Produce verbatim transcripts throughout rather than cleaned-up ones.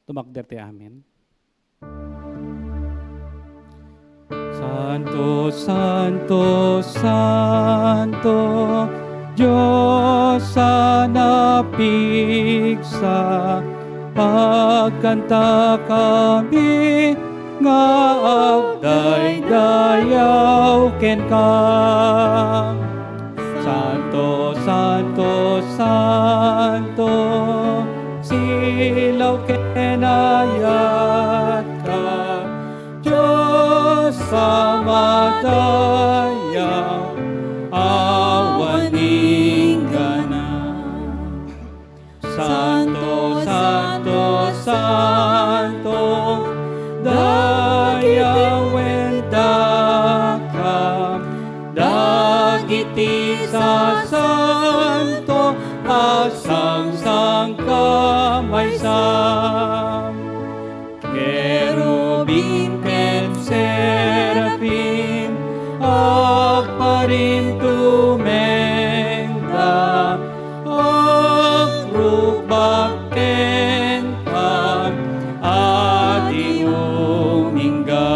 Tumakder ti amin. Santo, santo, santo, Dios a napigsa, agkantakami nga agdaydayaw kenka. Santo, santo, santo, silaw ken ayatka, Dios a madayaw, awan inggana. Santo, santo, santo, dayawen daka, dagiti sasanto, agsangsanka maysa. Kerubim ken serafim, agparimtumengda, agrukbak kenka, a di umingga.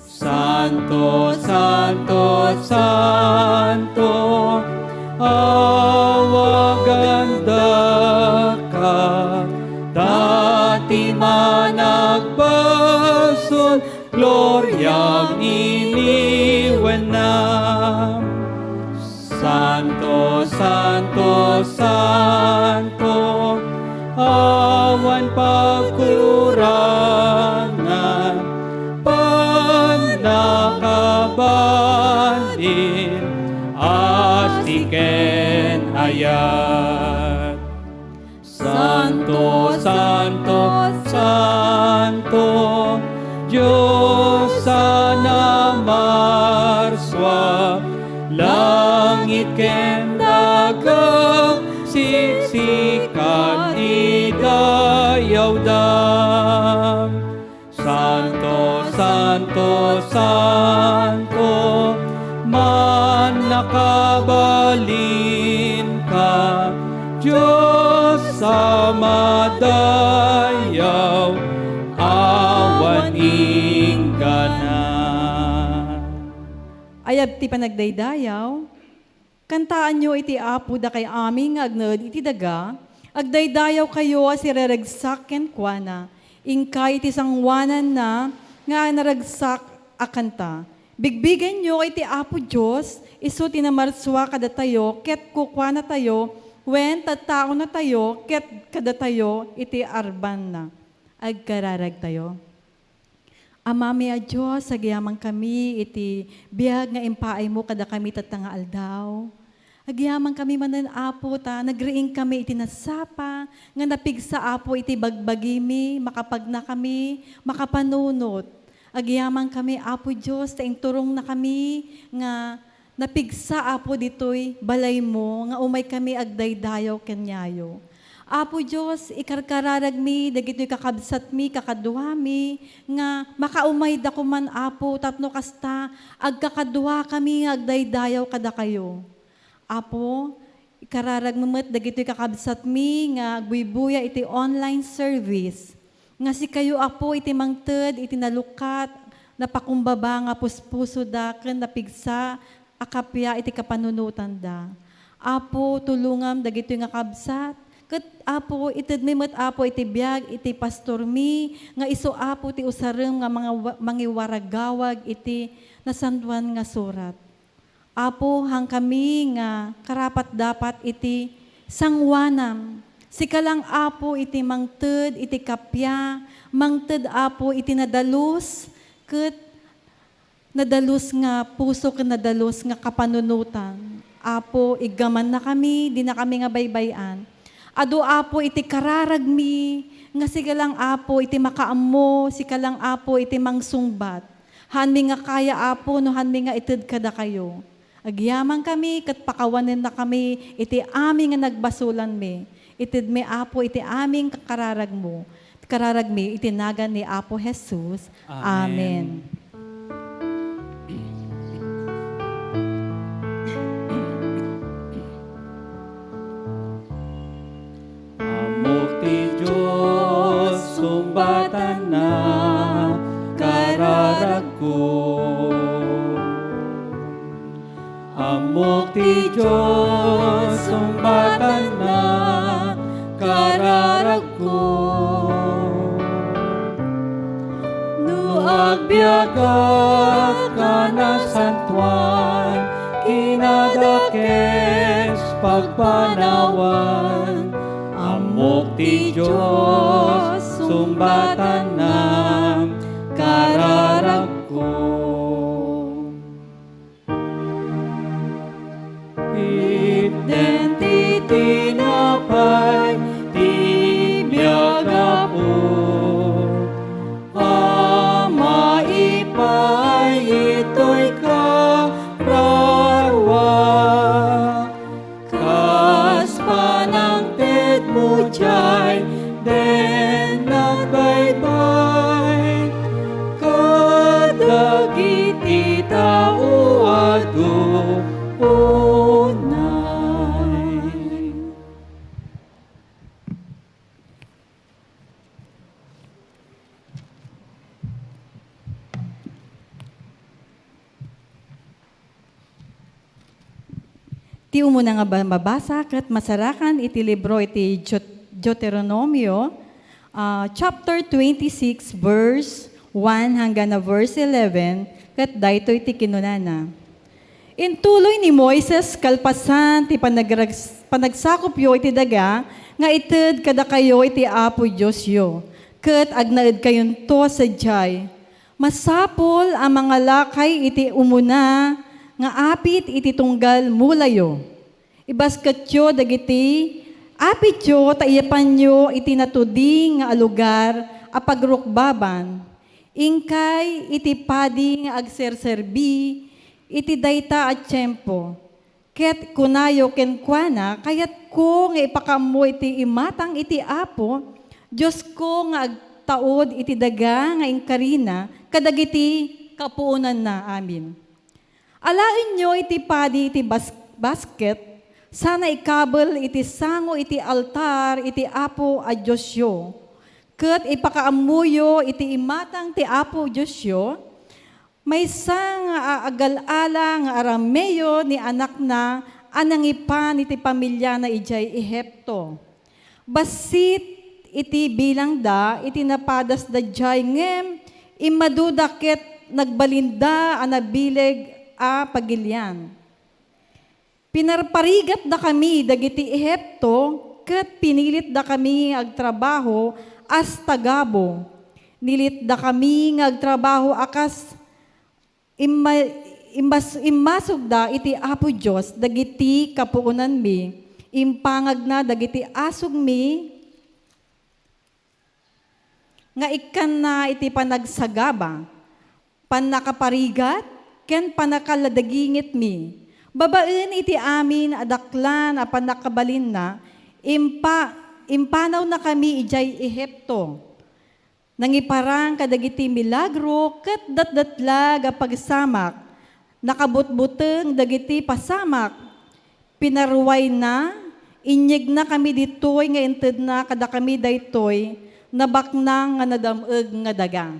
Santo, santo, santo, awagan daka, ta ti managbasol, gloriam iniwennam. Santo, santo, santo, awan pagkurangan, pannakabalin, asli ken ayat. Santo, santo, santo, Dios a namarsua, langit ken daga, siksika ti dayawda. Santo, santo, santo, mannakabalinka, Dios a madayaw, awan inggana. Ayab ti panagdaydayaw. Kantaanyo iti Apo, dakay amin nga agnaed iti daga, agdaydayaw kayo a siraragsak kenkuana. Inka iti sangoananna nga naragsak a kanta. Bigbigenyo iti Apo Dios, isu ti namarsua kadatayo ket kukuanatayo, wen tattaonatayo ket kadatayo iti arbanna. Agkararagtayo. Amami a Dios, agyamankami iti biag nga impaaymo kadakami tatta nga aldaw. Agyamankami manen, Apo, ta nagriingkami iti nasapa nga napigsa, Apo, iti bagbagimi, makapagnakami, makapanunot. Agyamankami, Apo Dios, ta inturongnakami nga napigsa, Apo, ditoy balaymo nga umaykami agdaydayaw kaniayo. Apo Dios, ikarkararagmi dagitoy kakabsatmi, kakaduami, nga makaumayda koman, Apo, tapno kasta, agkakaduakami nga agdaydayaw kadakayo. Apo, ikararagmi met dagitoy kakabsatmi nga agbuybuya iti online service. Nga sikayo, Apo, iti mangted iti nalukkat, napakumbaba nga puspusoda ken napigsa a kappia iti kapanunotanda. Apo, tulongam dagitoy nga kabsat. Ket, Apo, itedmi met, Apo, iti biag iti pastormi nga isu, Apo, ti usarem nga manga-, mangiwaragawag iti Nasantoan nga Surat. Apo, haankami nga karapat-dapat iti sangoanam. Sika lang, Apo, iti mangted iti kappia, mangted, Apo, iti nadalus, ket nadalus nga puso ken nadalus nga kapanunotan. Apo, iggamannakami, dinakami nga baybay-an. Adu, Apo, iti kararagmi, nga sika lang, Apo, iti makaammo, sika lang, Apo, iti mangsungbat. Haanmi nga kaya, Apo, no haanmi nga ited kadakayo. Agyamankami ket pakawanennakami iti amin nga nagbasolanmi. Itedmi, Apo, iti amin nga kararagmo. Kararagmi iti nagan ni Apo Jesus. Amen. Amen. Ammok ti Dios. Ammok ti Dios, sungbatanna, kararagko. No agbiagak a nasantoan, kinadakes pagpanawan, ammok ti Dios, sungbatanna, kararagko. Itden ti tinapay ti biag, Apo, a maipaay itoy kararua. Kas panangtedmo diay den nagbaybay kadagiti tao adu unay. Ti umuna nga ba-, mabasa ket masarakan iti libro iti Deut-, Deuteronomio, ah, chapter twenty-six, verse one hanggan na verse eleven, ket daytoy ti kinunana. Intuloy ni Moises kalpasan ti panagrags-, panagsakupyo iti daga nga ited kadakayo iti Apo Diosyo, ket agnaedkayonto sadiay. Masapul a mangalakay iti umuna nga apit iti tunggal mulayo. Ibasketyo dagiti apityo ta iyapanyo iti natuding nga lugar a pagrukbaban. Inkay iti padi nga agserserbi iti dayta a tiempo. Ket kunayo kenkuana, "Kayatko nga ipakaammo iti imatang iti Apo, Diosko nga agtaud iti daga nga inkarina kadagiti kapuonanna amin." Alaenyo iti padi iti bas-, basket, sana ikabel iti sango iti altar iti Apo a Diosyo, ket ipakaammoyo iti imatang ti Apo Diosyo, maysa nga a-, agal-ala nga arameo ni anakna a nangipan iti pamiliana idiay Ehipto. Bassit iti bilangda iti napadasda diay ngem immaduda ket nagbalinda a nabileg a pagilian. Pinarparigatdakami dagiti Ehipto ket pinilitdakami nga agtrabaho as tagabo. Nilitdakami nga agtrabaho a kas Imma-, immas-, immasogda iti Apo Dios dagiti kapuonanmi, impangagna dagiti asugmi nga ikkanna iti panagsagaba, pannakaparigat, ken pannakaladagingitmi. Babaen iti amin a daklan a pannakabalinna, impa-, impanawnakami idiay Ehipto. Nangiparang kadagiti milagro ket datdatlag a pagsamak. Nakabutbuteng dagiti pasamak. Pinaruayna, inyegnakami ditoy nga intedna kadakami daytoy nabaknang nga nadam-eg nga daga.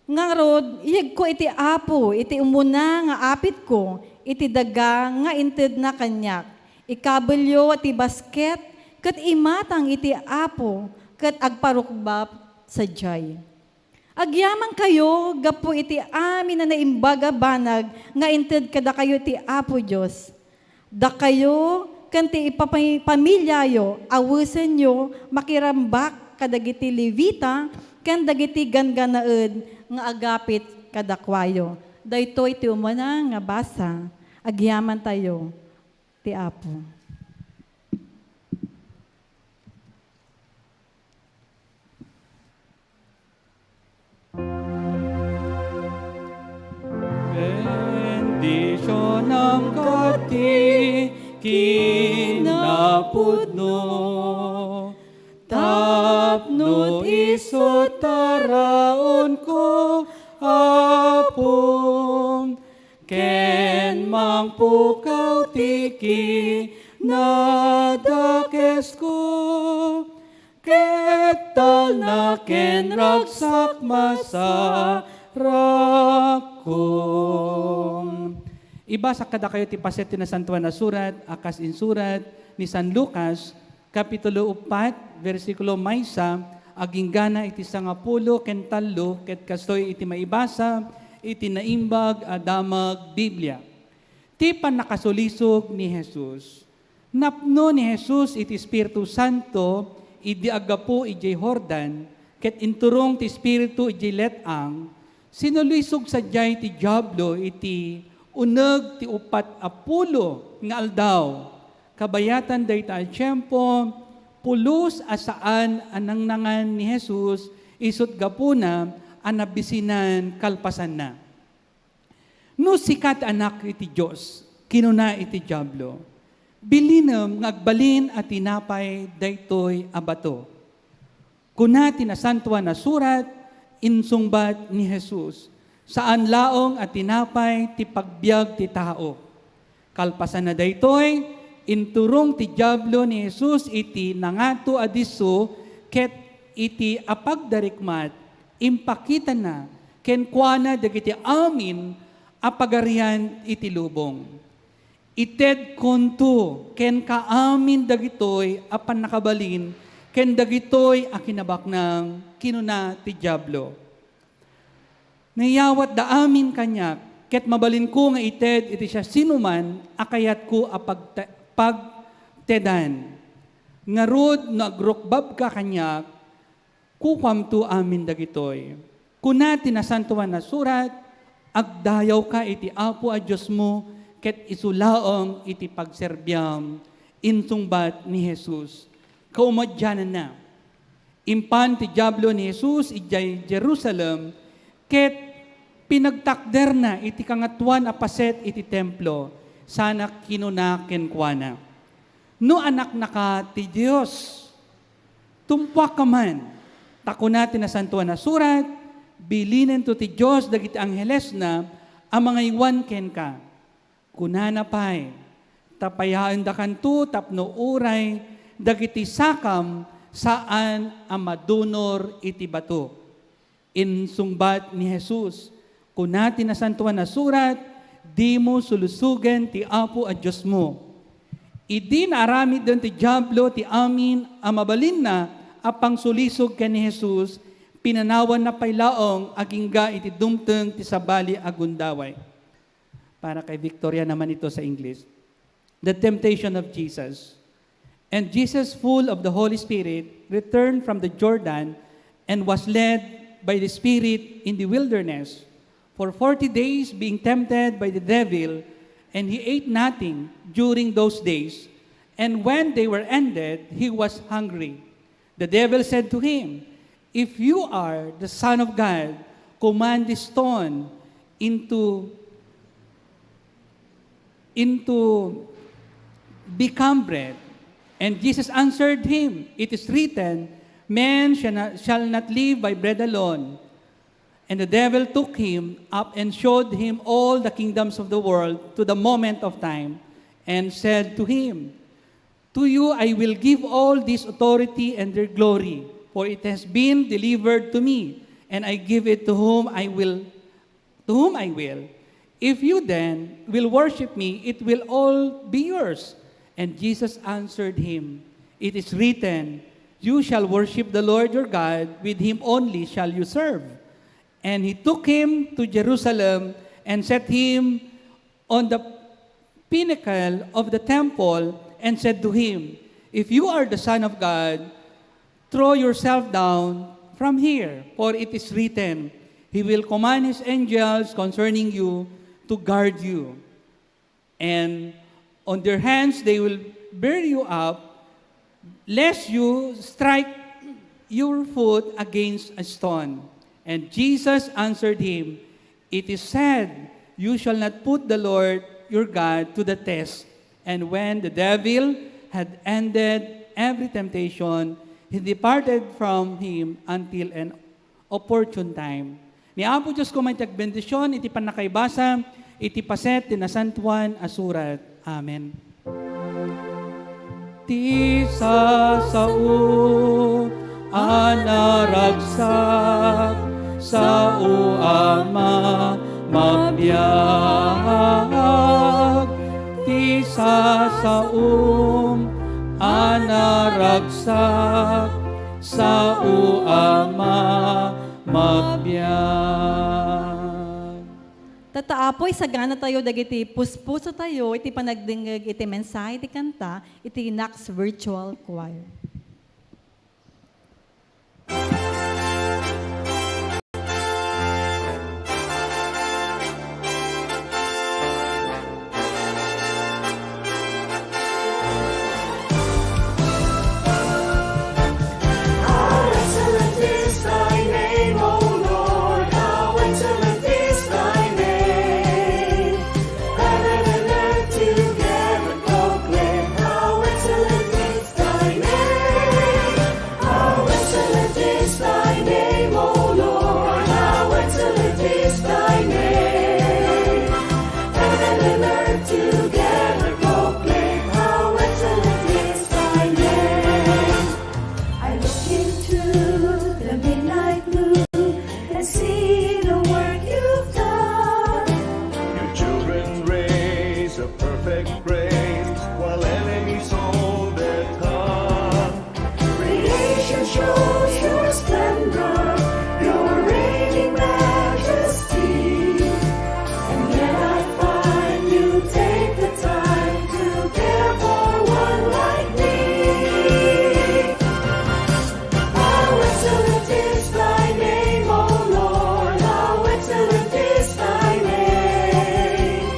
Ngarud, iyegko iti Apo iti umuna nga apitko iti daga nga intedna kaniak. Ikabelyo ti basket ket imatang iti Apo ket agparukbab sadiay. Agyamankayo gapu iti amin a naimbag a banag nga inted kadakayo ti Apo Dios. Dakayo ken ti ipapami-, pamiliayo, awesenyo makirambak kadagiti Levita ken dagiti ganggannaed nga agapit kadakuayo. Daytoy ti umuna nga basa. Agyamantayo ti Apo. Bendisionam ket ti kinapudno, tapno isu taraonko, Apo, ken mangpukaw ti kinadakesko. Ket talna ken ragsak masarakko. Ibasa kadakayo ti paset ti Nasantoan a Surat a kas insurat ni San Lucas, Kapitulo uppat, bersikulo maysa, aginggana iti sangapulo ken tallo, ket kastoy iti maibasa iti Naimbag a Damag Biblia. Ti pannakasulisog ni Jesus. Napno ni Jesus iti Espiritu Santo idi aggapu idiay Jordan, ket inturong ti Espiritu idiay let-ang. Sinulisog sadiay ti Diablo iti uneg ti uppat a pulo nga aldaw. Kabayatan dayta a tiempo, pulos a saan a nangnangan ni Jesus, isut' gapuna a nabisinan kalpasanna. "No sika ti Anak iti Dios," kinuna iti Diablo, "bilinem nga agbalin a tinapay daytoy a bato." Kuna ti Nasantoan a Surat, insungbat ni Jesus, "Saan laeng a tinapay ti pagbiag ti tao." Kalpasanna daytoy, inturong ti Diablo ni Jesus iti nangato a disso, ket iti apagdarikmat, impakitana kenkuana dagiti amin a pagarian iti lubong. "Itedkonto kenka amin dagitoy a pannakabalin ken dagitoy a kinabaknang," kinuna ti Diablo. "Naiyawatda amin kaniak, ket mabalinko nga ited iti siasinoman a kayatko a pagte-, pagtedan. Ngarud, no agrukbabka kaniak, kukuamto amin dagitoy." Kuna ti Nasantoan a Surat, "Agdayawka iti Apo a Diosmo, ket isu laeng iti pagserbiam," insungbat ni Jesus. Kaumadiananna, impan ti Diablo ni Jesus idiay Jerusalem, ket pinagtakderna iti kangatoan a paset iti Templo, sana kinuna kenkuana, "No Anaknaka ti Dios, tumpuakka man, ta kuna ti Nasantoan a Surat, 'Bilinento ti Dios dagiti anghelesna a mangaywan kenka.'" Kunana pay, "Tapayaendakanto tapno uray dagiti sakam saan a madunor iti bato." Insungbat ni Jesus, "Kuna ti Nasantoan a Surat, 'Dimo sulusogen ti Apo a Diosmo.'" Idi naaramiden ti Diablo ti amin a mabalinna a pangsulisog ken ni Jesus, pinanawanna pay laeng agingga iti dumteng ti sabali a gundaway. Para kay Victoria naman ito sa English. The temptation of Jesus. "And Jesus, full of the Holy Spirit, returned from the Jordan and was led by the Spirit in the wilderness for forty days, being tempted by the devil, and he ate nothing during those days. And when they were ended, he was hungry. The devil said to him, 'If you are the Son of God, command this stone into, into become bread.' And Jesus answered him, 'It is written, man shall not, shall not live by bread alone.' And the devil took him up and showed him all the kingdoms of the world to the moment of time, and said to him, 'To you I will give all this authority and their glory, for it has been delivered to me, and I give it to whom I will, to whom I will. If you then will worship me, it will all be yours.' And Jesus answered him, 'It is written, you shall worship the Lord your God, with him only shall you serve.' And he took him to Jerusalem and set him on the pinnacle of the temple and said to him, 'If you are the Son of God, throw yourself down from here, for it is written, 'He will command his angels concerning you to guard you. And on their hands they will bear you up, lest you strike your foot against a stone.' And Jesus answered him, 'It is said, you shall not put the Lord your God to the test.' And when the devil had ended every temptation, he departed from him until an opportune time." Ni Apo Dios koma ti agbendisyon iti pannakaibasa iti paset ti Nasantoan a Surat. Amen. Ti sasao a naragsak, sao a ma-, mabiag. sasaom a naragsak, sao a mabiag. Tatta, Apo, isagana tayo dagiti puspuso tayo iti panagdengngeg iti mensahe ti kanta iti Knox Virtual Choir. How excellent is thy name, O Lord, how excellent is thy name. Heaven and earth together proclaim how excellent is thy name. How excellent is thy name, O Lord, how excellent is thy name. Heaven and earth together proclaim how excellent is thy name. I look into the midnight blue and see the work you've done. Your children raise a perfect praise while enemies hold their tongue. Creation shows your splendor, your reigning majesty. And yet I find you take the time to care for one like me. How excellent is thy name, O Lord, how excellent is thy name.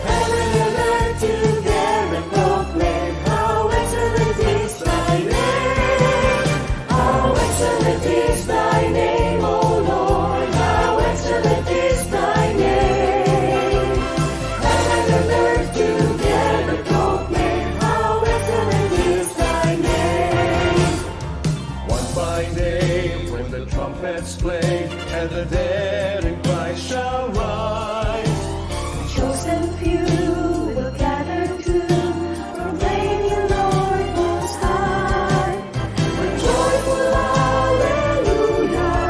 Heaven and earth together proclaim how excellent is thy name. How excellent is thy name, O Lord, how excellent is thy name. Heaven and earth together proclaim how excellent is thy name. One by name, when the trumpets play, and the dead in Christ shall rise. The chosen few will gather to proclaim the Lord Most High. With joyful hallelujah,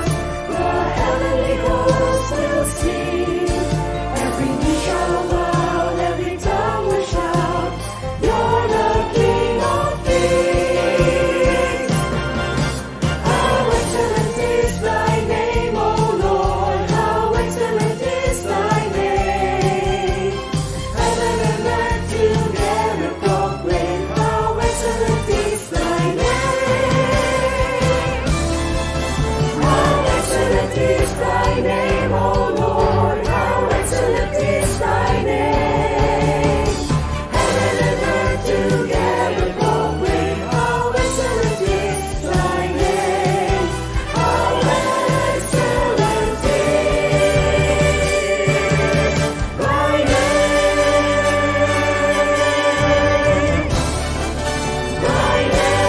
the heavenly host will sing. Every knee shall bow, every tongue will shout, you're the King of kings. How excellent is thy name, O Lord, how excellent is thy name. Heaven and earth together proclaim how excellent is thy name. How excellent is thy name, O Lord, how excellent is thy name. Heaven and earth together proclaim how excellent is thy name. How excellent is thy name. Thy name.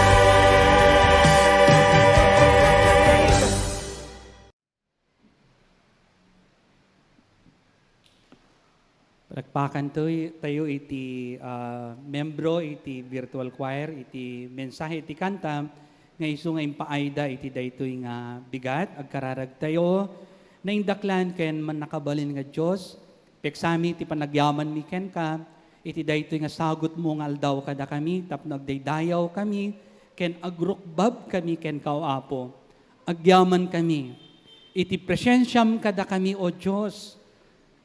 Palakpakan tayo, tayo iti, ah, membro iti virtual choir, iti mensahe iti kanta nga isu nga impaayda iti daytoy nga bigat. Agkararag tayo, naindaklan ken mannakabalin nga Dios, peksami ti panagyamanmi kenka iti daytoy nga sagutmo nga aldaw kadakami tapno agdaydayaw kami ken agrukbab kami kenka, O Apo. Agyaman kami iti presensiam kadakami, O Dios,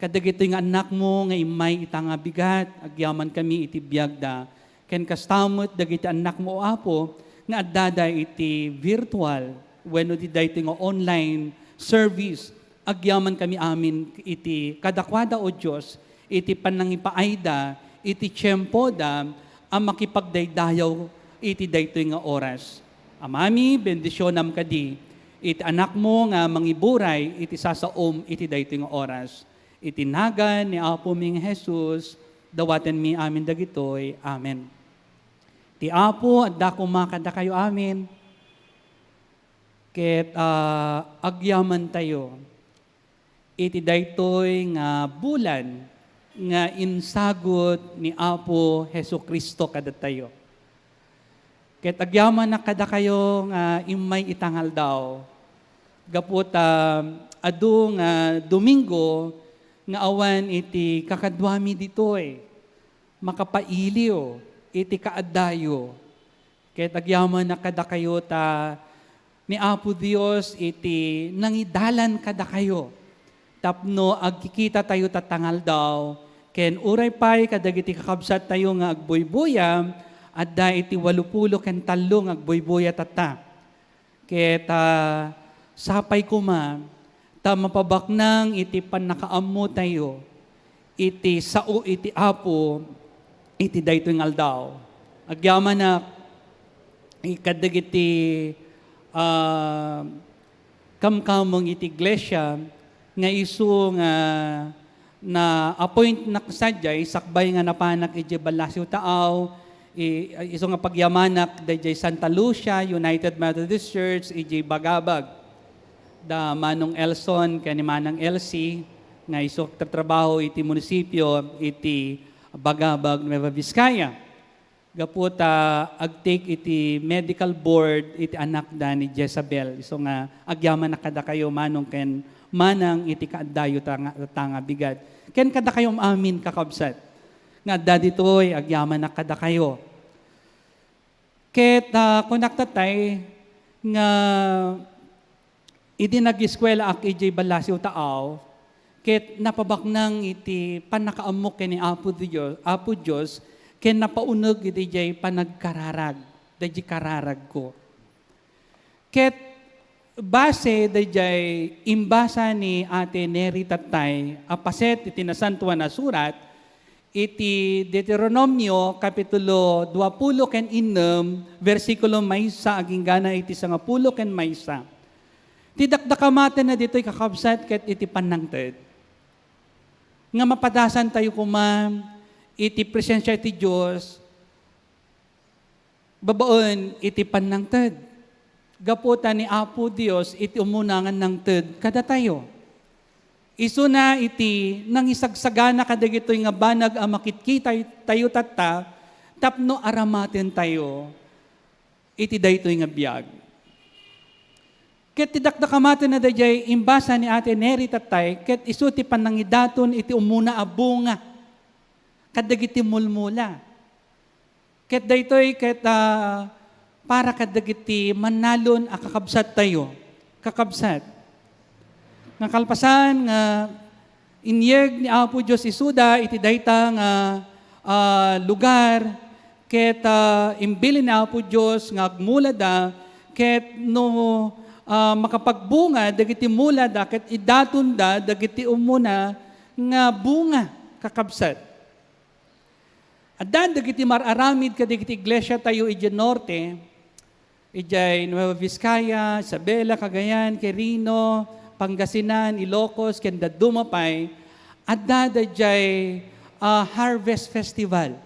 kadagitoy nga annakmo nga immay ita nga bigat. Agyaman kami iti biagda, ken kasta met dagiti annakmo, O Apo, nga addada iti virtual wenno iti daytoy nga online service. Agyaman kami amin iti kadakuada, O Dios, iti pannangipaayda iti tiempoda a makipagdaydayaw iti daytoy nga oras. Amami, bendisionam kadi iti anakmo nga mangiburay iti sasaom iti daytoy nga oras. Iti nagan ni Apomi nga Jesus, dawatenmi amin dagitoy. Amen. Ti Apo adda koma kadakayo amin. Ket, ah, agyamantayo iti daytoy nga bulan nga insagut ni Apo Jesu-Cristo kadatayo. Ket agyamanak kadakayo nga immay ita nga aldaw, gapu ta adu nga Domingo nga awan iti kakaduami ditoy. makapailiw iti kaaddayo. Ket agyamanak kadakayo ta ni Apo Dios iti nangidalan kadakayo tapno agkikitatayo tatta nga aldaw, ken uray pay kadagiti kakabsattayo nga agbuybuya, adda iti walupulo ken tallo nga agbuybuya tatta. Ket, ah, sapay koma ta mapabaknang iti pannakaammotayo iti sao iti Apo iti daytoy nga aldaw. Agyamanak, i-, kadagiti, ah, kamkameng iti iglesia nga isu nga na-appointnak sadiay sakbay nga napanak idiay Ballasiw Taaw, i-, isu nga pagyamanak daydiay Santa Lucia United Methodist Church idiay Bagabag. Da Manong Elson ken ni Manang Elsie nga isu agtatrabaho iti munisipio iti Bagabag, Nueva Vizcaya. Gapu ta agtake iti medical board iti anakda ni Jezabel. Isu nga agyamanak kadakayo, manong ken manang, iti kaaddayo ta nga, ta nga bigat. Ken kadakayo amin, kakabsat, nga adda ditoy, agyamanak kadakayo. Ket, ah, kunak tatay nga idi nag-eskuelaak idiay Ballasiw Taaw, ket napabaknang iti pannakaammok ken ni Apo Dios, Apo Dios, ken napauneg iti diay panagkararag, daydiay kararagko. Ket base daydiay imbasa ni Ate Neri tattay a paset iti Nasantoan a Surat, iti Deuteronomio, kapitulo duapulo ken innem, bersikulo maysa aginggana iti sangapulo ken maysa. Ti dakdakamatenna ditoy, kakabsat, ket iti pannangted nga mapadasantayo koma iti presensia iti Dios babaen iti pannangted. Gapu ta ni Apo Dios iti umuna nga nangted kadatayo. Isuna iti nangisagsagana kadagitoy nga banag a makitkitayo tatta tapno aramatentayo iti daytoy nga biag. Ket ti dakdakamatenna daydiay imbasa ni Ate Neri tattay, ket isu ti pannangidaton iti umuna a bunga kadagiti mulmula. Ket daytoy ket, ah, para kadagiti mannalon a kakabsattayo. Kakabsat, nga kalpasan nga inyeg ni Apo Dios isuda iti dayta nga, ah, lugar, ket, ah, imbilin ni Apo Dios nga agmulada, ket no, ah, makapagbunga dagiti mulada, ket idatonda dagiti umuna nga bunga, kakabsat. Addan dagiti mar-aramid kadagiti iglesiatayo idiay norte, idiay Nueva Vizcaya, Isabela, Cagayan, Quirino, Pangasinan, Ilocos, ken dadduma pay, adda daydiay, ah, Harvest Festival.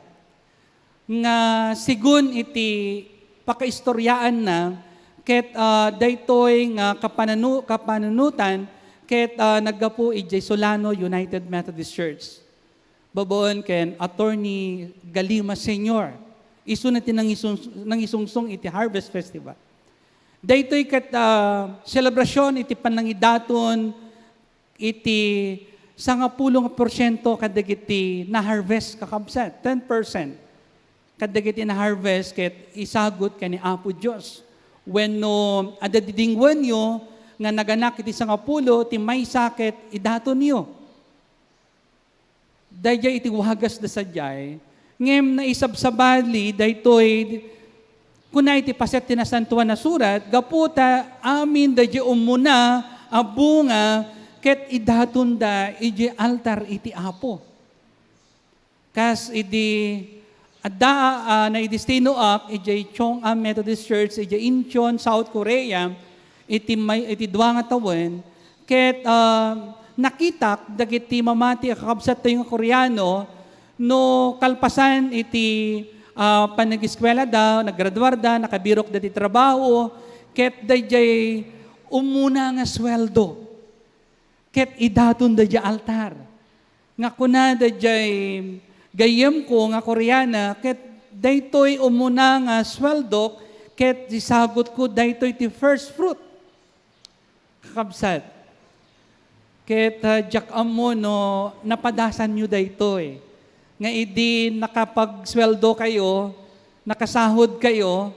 Nga segun iti pakaistoriaanna, ket, ah, daytoy nga kapananu-, kapanunotan, ket, ah, naggapu idiay Solano United Methodist Church. Babaen ken Attorney Galima Senior. Isuna ti nangisung-, nangisungsong iti Harvest Festival. Daytoy ket, ah, selebrasyon iti pannangidaton iti sangapulo nga porsiento kadagiti na-harvest, kakabsat, ten percent kadagiti na-harvest ket isagut ken ni Apo Dios. Wenno adda didingwenyo nga naganak iti sangapulo ti maysa ket idatonyo. Daydiay iti wagasda sadiay, ngem naisabsabali daytoy, kuna iti paset ti Nasantoan a Surat, gapu ta amin daydiay ummuna a bunga ket idatonda idiay altar iti Apo. Kas idi adda, ah, naidestinoak idiay Chong Am Methodist Church idiay Incheon, South Korea, iti may, iti dua nga tawen, ket, ah, nakitak dagiti mamati a kakabsattayo nga Koreano no kalpasan iti, ah, panag-eskuelada, naggraduarda, nakabirokda ti trabaho, ket daydiay ummuna nga sueldo ket idaton daydiay altar. Nga kuna daydiay gayyemko nga Koreana, ket daytoy ummuna nga sueldok ket isagutko daytoy ti first fruit. Kakabsat, ket, ah, diak ammo no napadasanyo daytoy. nga idi nakapagsueldo kayo, nakasahod kayo,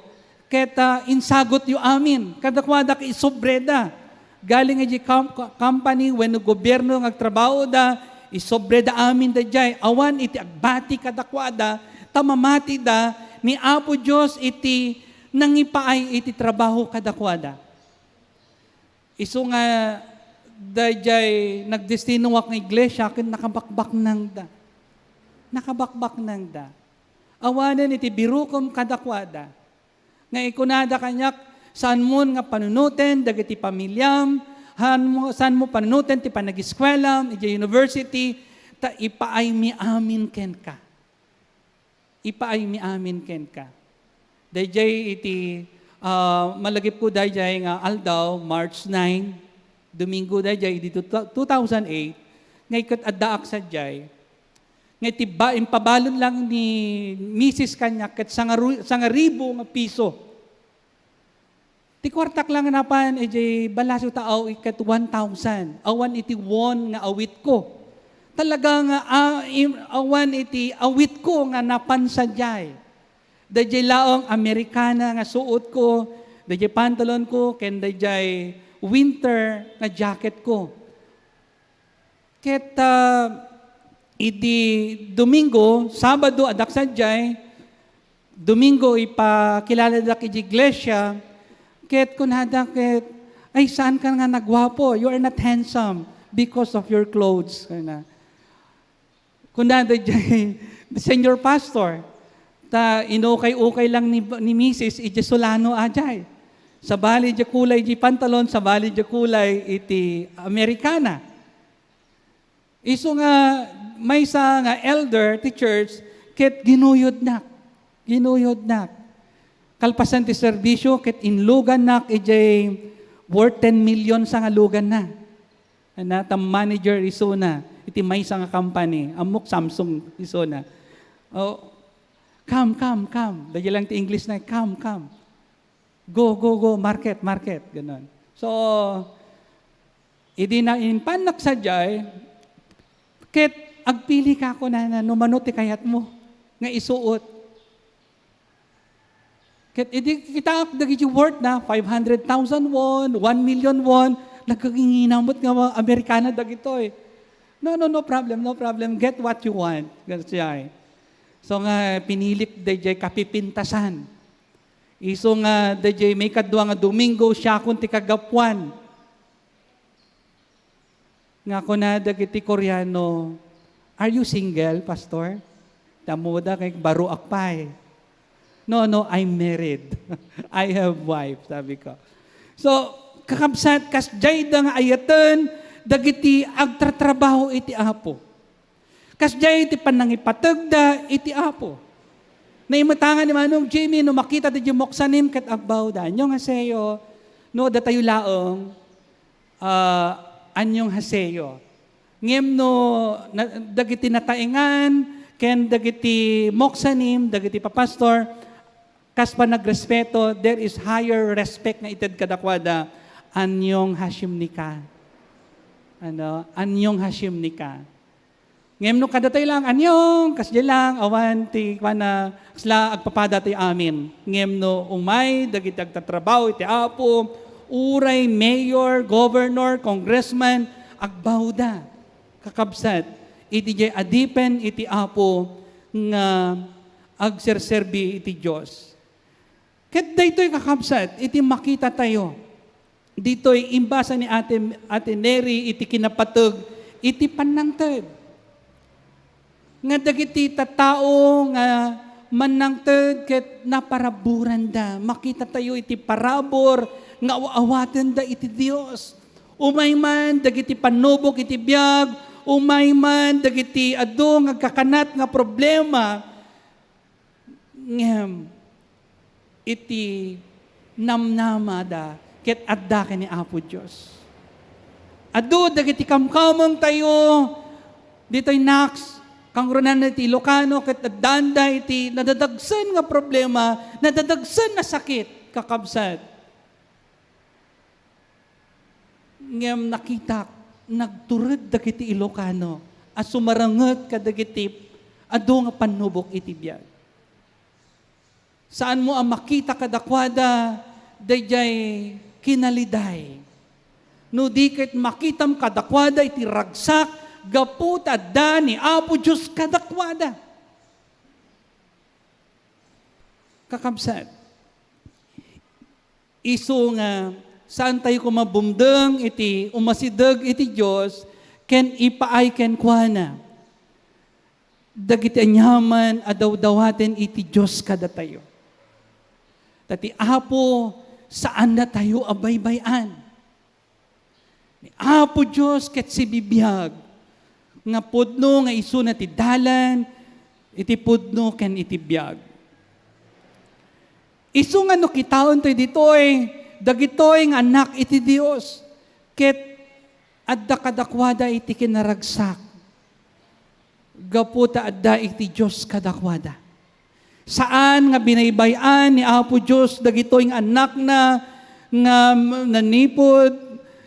ket, ah, insagutyo amin. Kadakuada ket isobreda. Galing iti com-, company wenno gobierno nga agtrabahoda, isobreda amin daydiay. Awan iti agbati kadakuada, ta mamatida ni Apo Dios iti nangipaay iti trabaho kadakuada. Isu nga daydiay nagdestinoak nga iglesia ket nakabakbaknangda. Nakabakbaknangda. Awanen iti birukom kadakuada. Nga ikunada kaniak, saanmon nga panunoten dagiti pamiliam, saanmo, saanmo panunoten ti panagiskuelam, idiay university, ta ipaaymi amin kenka. Ipaaymi amin kenka. Daydiay iti, ah, malagipko daydiay nga aldaw, March nine, Domingo daydiay idi two, two thousand eight, nga iket addaak sadiay. Nga iti ba-, impabalud lang ni misis kaniak ket sangaru-, sangaribu nga piso. Ti kuartak lang napan, idiay balasyo tao iket one thousand. Awan iti won nga awitko. Talaga nga, ah, im-, awan iti awitko nga napan sadiay. Daydiay laeng Americana nga suotko, daydiay pantalonko, ken daydiay winter nga jacketko. Ket, ah, idi Domingo, Sabado, addak sadiay, Domingo, ipakilaladak iti iglesia, ket kunada ket, "Ay, saan ka nga naguapo? You are not handsome because of your clothes." Kuna. Kunada diay, "Senior Pastor, ta inukay-ukay lang ni, ni misis iti sulano a diay. Sabali diay kulay iti pantalon, sabali diay kulay iti Americana." Isu nga maysa nga elder ti church, ket ginuyodnak. Ginuyodnak. Kalpasan ti serbisyo, ket inlugannak idiay worth ten million sa nga luganna. Ana, ta manager isuna iti maysa nga company. Ammok Samsung isuna. Oh, "Come, come, come." Daydiay lang ti English na, "Come, come. Go, go, go. Market, market." Ganon. So, idi naimpannak sadiay, ket agpili ka, kunana, no mano ti kayatmo nga isuot. Ket idi kitaak dagiti worth na five hundred thousand won, one million won, nagkaginginamot nga mga Amerikana dagitoy. "No, no, no problem, no problem. Get what you want." Gasiay. So nga, pinilik daydiay kapipintasan. Isu nga daydiay maikadua nga Domingo, siakon ti kagapuan. Nga kuna dagiti Koreano, "Are you single, Pastor?" Tammoda kay baruak pay. "No, no, I'm married. I have wife," sabi ko. So, kakabsat, kasdiay da nga ayaten dagiti agtratrabaho iti Apo. Kasdiay ti pannangipategda iti Apo. Naimetangan ni Manong Jimmy, no makita ti moksanim ket agbawda. Anyong haseyo, no, datayo laeng, ah, anyong haseyo. Ngem no, na, dagiti nataengan, ken dagiti moksanim, dagiti papastor, kas panagrespeto, there is higher respect nga ited kadakuada. Anyong hasimnika. Ano? Anyong hasimnika. Ngem no kadatayo lang, "Anyong, kasdiay lang, awan ti kuana, kasla agpapada ti amin." Ngem no umay dagiti agtatrabaho iti Apo, uray mayor, governor, congressman, agbawda. Kakabsat, iti diay adipen iti Apo nga agserserbi iti Dios. Ket daytoy, kakabsat, iti makitatayo. Ditoy imbasa ni Ate, Ate Neri iti kinapateg iti pannangted. Nga dagiti tattao nga mannangted ket naparaburanda, makitatayo iti parabur nga aw-awatenda iti Dios. Umay man dagiti pannubok iti biag, umay man dagiti adu nga agkakanat nga problema, ngem iti namnamada ket adda ken ni Apo Dios. Adu dagiti kamkamengtayo ditoy Nax, kangrunaan iti Ilocano, ket addaanda iti nadadagsen nga problema, nadadagsen a sakit, kakabsat. Ngem nakitak, nagtured dagiti Ilocano a sumaranget kadagiti adu nga pannubok iti biag. Saanmo a makita kadakuada daydiay kinaliday. No di ket makitam kadakuada iti ragsak gapu ta adda ni Apo Dios kadakuada. Kakabsat, isu nga saan tayo koma bumdeng iti umasideg iti Dios ken ipaay kenkuana dagiti aniaman a dawdawaten iti Dios kadatayo. Ta ti Apo, saannatayo a baybay-an. Ni Apo Dios ket sibibiag nga pudno nga isuna ti dalan iti pudno ken iti biag. Isu nga no kitaentayo ditoy, dagitoy nga annak iti Dios, ket adda kadakuada iti kinaragsak gapu ta adda iti Dios kadakuada. Saan nga binaybay-an ni Apo Dios dagitoy nga annakna nga nanipud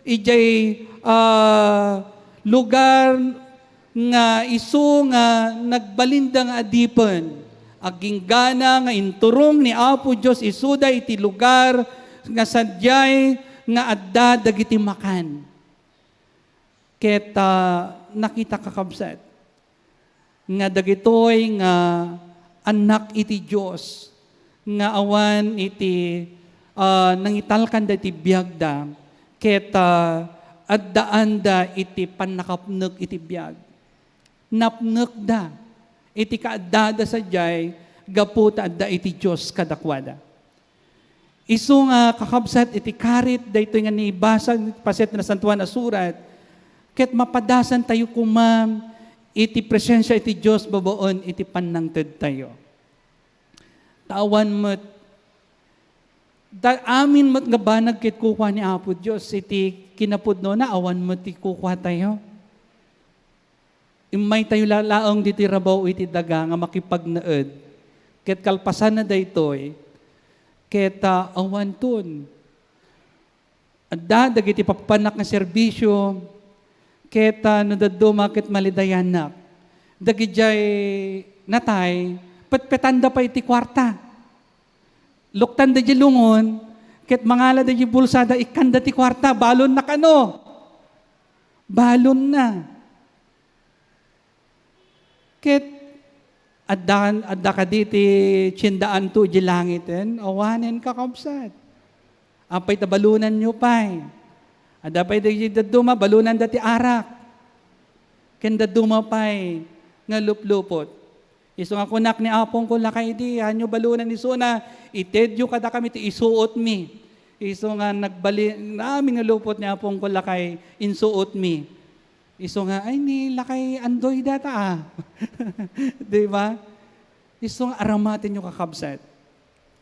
idiay, ah, lugar nga isu nga nagbalinda nga adipen. Agingga nga inturong ni Apo Dios isuda iti lugar nga sadiay nga adda dagiti makan. Ket, ah, nakita, kakabsat, nga dagitoy nga annak iti Dios nga awan iti, ah, nangitalkanda iti biagda, ket, ah, addaanda iti pannakapnek iti biag. Napnekda iti kaaddada sadiay gapu ta adda iti Dios kadakuada. Isu nga, kakabsat, iti karit daytoy nga nibasa, paset, Nasantoan a Surat, ket mapadasantayo koma iti presensia iti Dios babaen iti pannangtedtayo. Ta awan met, ta amin met nga banag ket kukua ni Apo Dios iti kinapudnona, awan met ti kukuatayo. Immaytayo la-, laeng ditoy rabaw iti daga nga makipagnaed. Ket kalpasanna daytoy, ket, ah, awanton. Adda dagiti papanak nga serbisio, ket, ah, no dadduma ket malidayannak. Dagidiay natay, petpetanda pay ti kuarta. Luktanda diay lungon, ket mangala diay bulsada, ikkanda ti kuarta, balonna kano. Balonna. Ket adda, adda kadi ti tiendaanto idiay langiten? Awanen, kakabsat. Apay ta balonanyo pay? Adda pay dagiti dadduma, balonanda ti arak. Ken dadduma pay nga luplupot. Isu nga kunak ni apongko, lakay idi, hanyo balonan isuna, itedyo kadakami ti isuotmi. Isu nga nagbali-, amin nga lupot ni apongko, lakay, insuotmi. Isu nga, "Ay, ni lakay Andoy data, ah." Di ba? Isu nga aramatenyo, kakabsat.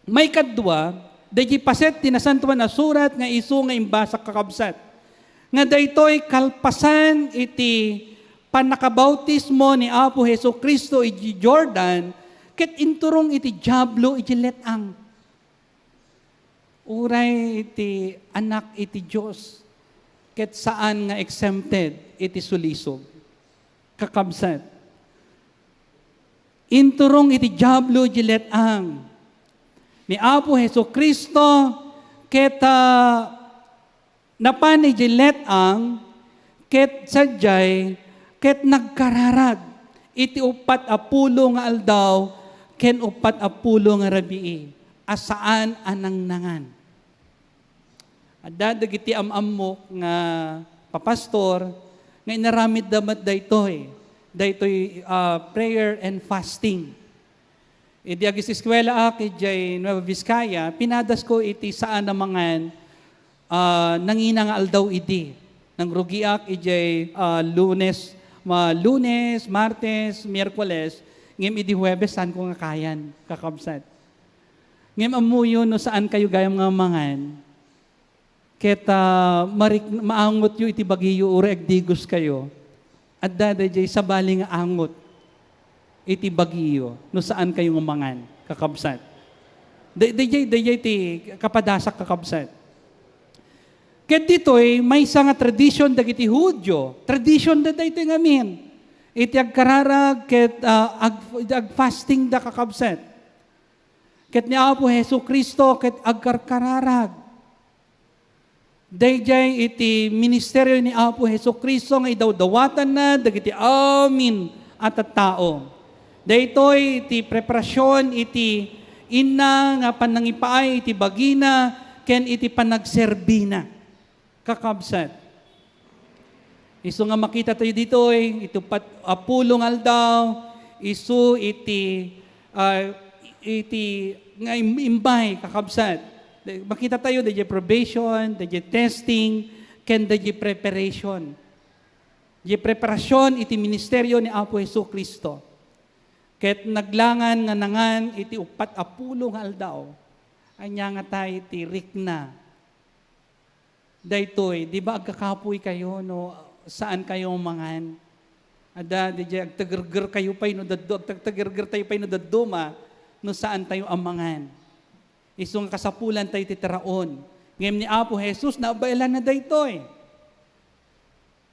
Maikadua, daydi paset ti Nasantoan a Surat nga isu nga imbasak, kakabsat, nga daytoy kalpasan iti pannakabautismo ni Apo Jesu-Cristo iti Jordan, ket inturong iti Diablo iti let-ang. Uray iti Anak iti Dios, ket saan nga exempted iti sulisog. Kakabsat, inturong iti Diablo iti let-ang ni Apo Jesu-Cristo, ket, ah, napan iti let-ang, ket sadiay, ket nagkararag iti uppat a pulo nga aldaw ken uppat a pulo nga rabii a saan a nangnangan. Adda dagiti am-ammok nga papastor nga inaramidda met daytoy, daytoy, ah, prayer and fasting. Idi agiseskuelaak idiay Nueva Vizcaya, pinadasko iti saan a mangan, ah, nangina nga aldaw idi. Nangrugiak idiay, ah, Lunes, ma-, Lunes, Martes, Miyerkules, ngem idi Huwebes, saanko nga kayan, kakabsat. Ngem ammoyo no saankayo gayam nga mangan, ket, ah, marik-, maangotyo iti bagiyo, uray agdigoskayo. Adda daydiay sabali nga angot iti bagiyo no saankayo nga mangan, kakabsat. Day-, daydiay, daydiay ti kapadasak, kakabsat. Ket ditoy, maysa nga tradition dagiti Judio. Tradition da daytoy ngamin. Iti agkararag ket, ah, ag-, iti agfasting da, kakabsat. Ket ni Apo Jesu-Cristo ket agkarkararag. Daydiay iti ministerio ni Apo Jesu-Cristo nga idawdawatanna dagiti amin a tattao. Daytoy iti preparasion iti inna nga pannangipaay iti bagina ken iti panagserbina. Kakabsat, isu nga makita tayo ditoy, iti uppat a pulo nga aldaw, isu iti, ah, iti nga im-, imbay, kakabsat. Makita tayo, daydiay probation, daydiay testing, ken daydiay preparation. Daydiay preparasion iti ministerio ni Apo Jesu-Cristo. Ket naglangan nga nangan iti uppat a pulo nga aldaw. Ania nga tay ti rikna? Daytoy, di ba agkakapoy kayo no saan kayo mangan? Adda, di agtagerger kayo pay no daddo, agtagtagerger tayo pay no dadduma, no saan tayo a mangan. Isu nga kasapulan tayo ti taraon. Ngem ni Apo Jesus, nabaelan na daytoy.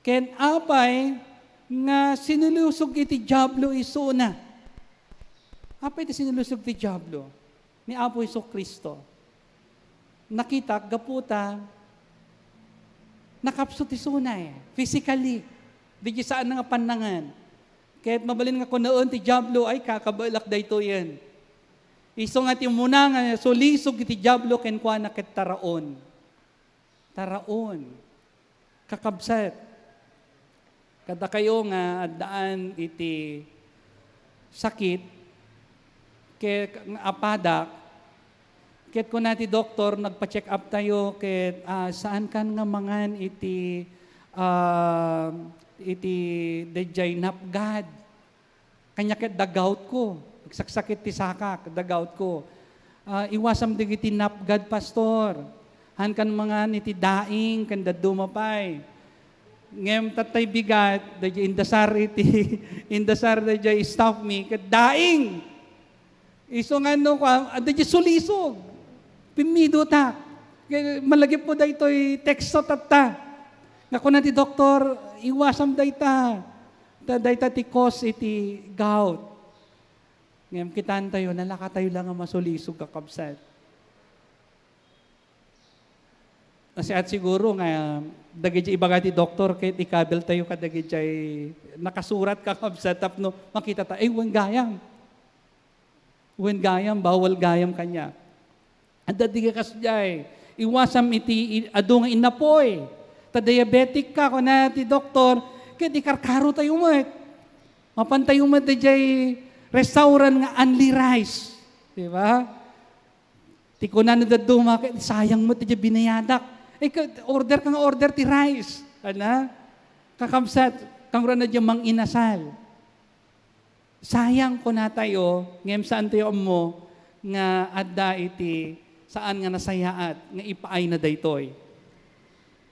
Ken apay nga sinulusog iti Diablo isuna? Apay ti sinulusog ti Diablo? Ni Apo Jesu-Cristo. Nakitak, gapu ta nakapsut isuna, eh, physically. Di saan nga pannangan. Ket mabalin nga kunaen ti Diablo, "Ay, kakabaelak daytoyen." Isu nga ti umuna nga sulisog iti Diablo kenkuana ket taraon. Taraon. Kakabsat, kadakayo nga addaan iti sakit, ket nga apadak, ket kuna ti doktor, nagpa-check up tayo, ket, ah, saan kan nga mangan iti, ah, iti daydiay napgad. Kaniak ket da gout ko. Agsaksakit ti sakak, da gout ko. Ah, iwasam dagiti napgad, Pastor. Haan kan mangan iti daing, ken dadduma pay. Ngem tattay bigat, daydiay indasar iti, indasar daydiay staff mi, ket daing! Isu nga no, kua-, daydiay sulisog. Pimmidotak. Kay malagipko daytoy teksto tatta. Nga kuna ti doktor, iwasam dayta. Ta dayta ti cause iti gout. Ngem kitan tayo, nalaka tayo lang nga masulisog, kakabsat. Nasiat siguro nga dagiti ibaga ti doktor ket ikabil tayo kadagiti nakasurat, kakabsat, tapno makita ta, ay, wen gayam. Wen gayam, bawal gayam kaniak. Adda di kasdiay, iwasam iti i-, adu nga innapoy. Ta diabetic ka, kuna ti doktor, ket ikarkaro tayo met. Mapan tayo met diay restaurant nga only rice. Di ba? Ti kuna ni dadduma, ket sayang met diay binayadak. Eh, ka-, order ka nga order ti rice. Ana? Kakabsat, kangruan na diay manginasal. Sayang, kuna tayo, ngem saan tayo ammo nga adda iti saan nga nasayaat nga ipaayna daytoy.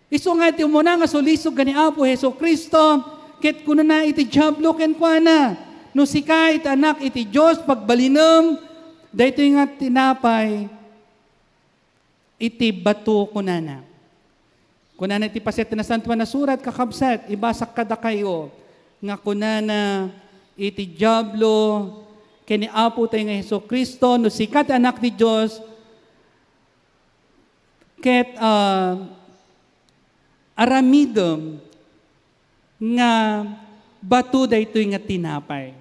Isu nga iti umuna nga sulisog ken ni Apo Jesu-Cristo, ket kunana iti Diablo kenkuana, "No sika iti Anak iti Dios, pagbalinem daytoy nga tinapay iti bato," kunana. Kunana iti paset ti Nasantoan a Surat, kakabsat, ibasak kadakayo nga kunana iti Diablo ken ni Apo tayo nga Jesu-Cristo, "No sika ti Anak ti Dios, ket, ah, aramidem nga bato daytoy nga tinapay."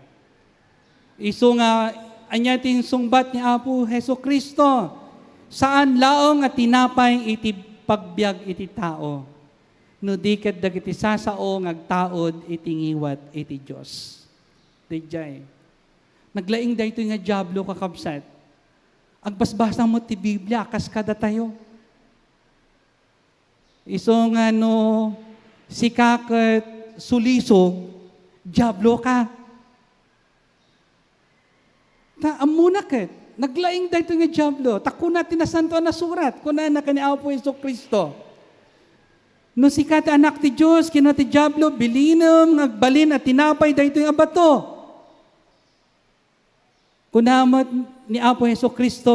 Isu nga, ania ti insungbat ni Apo Jesu-Cristo? Saan laeng a tinapay iti pagbiag iti tao, no di ket dagiti sasao nga agtaud iti ngiwat iti Dios. Daydiay. Naglaing daytoy nga Diablo, kakabsat. Agbasbasa met ti Biblia, kas kadatayo. Isu nga no sika ket sulisog, Diablo ka. Ta ammona ket, naglaing daytoy nga Diablo. Ta kuna ti Nasantoan a Surat, kunana ken ni Apo Jesu-Cristo, "No sika ti Anak ti Dios," kinuna ti Diablo, "bilinem nga agbalin a tinapay daytoy a bato." Kuna met ni Apo Jesu-Cristo,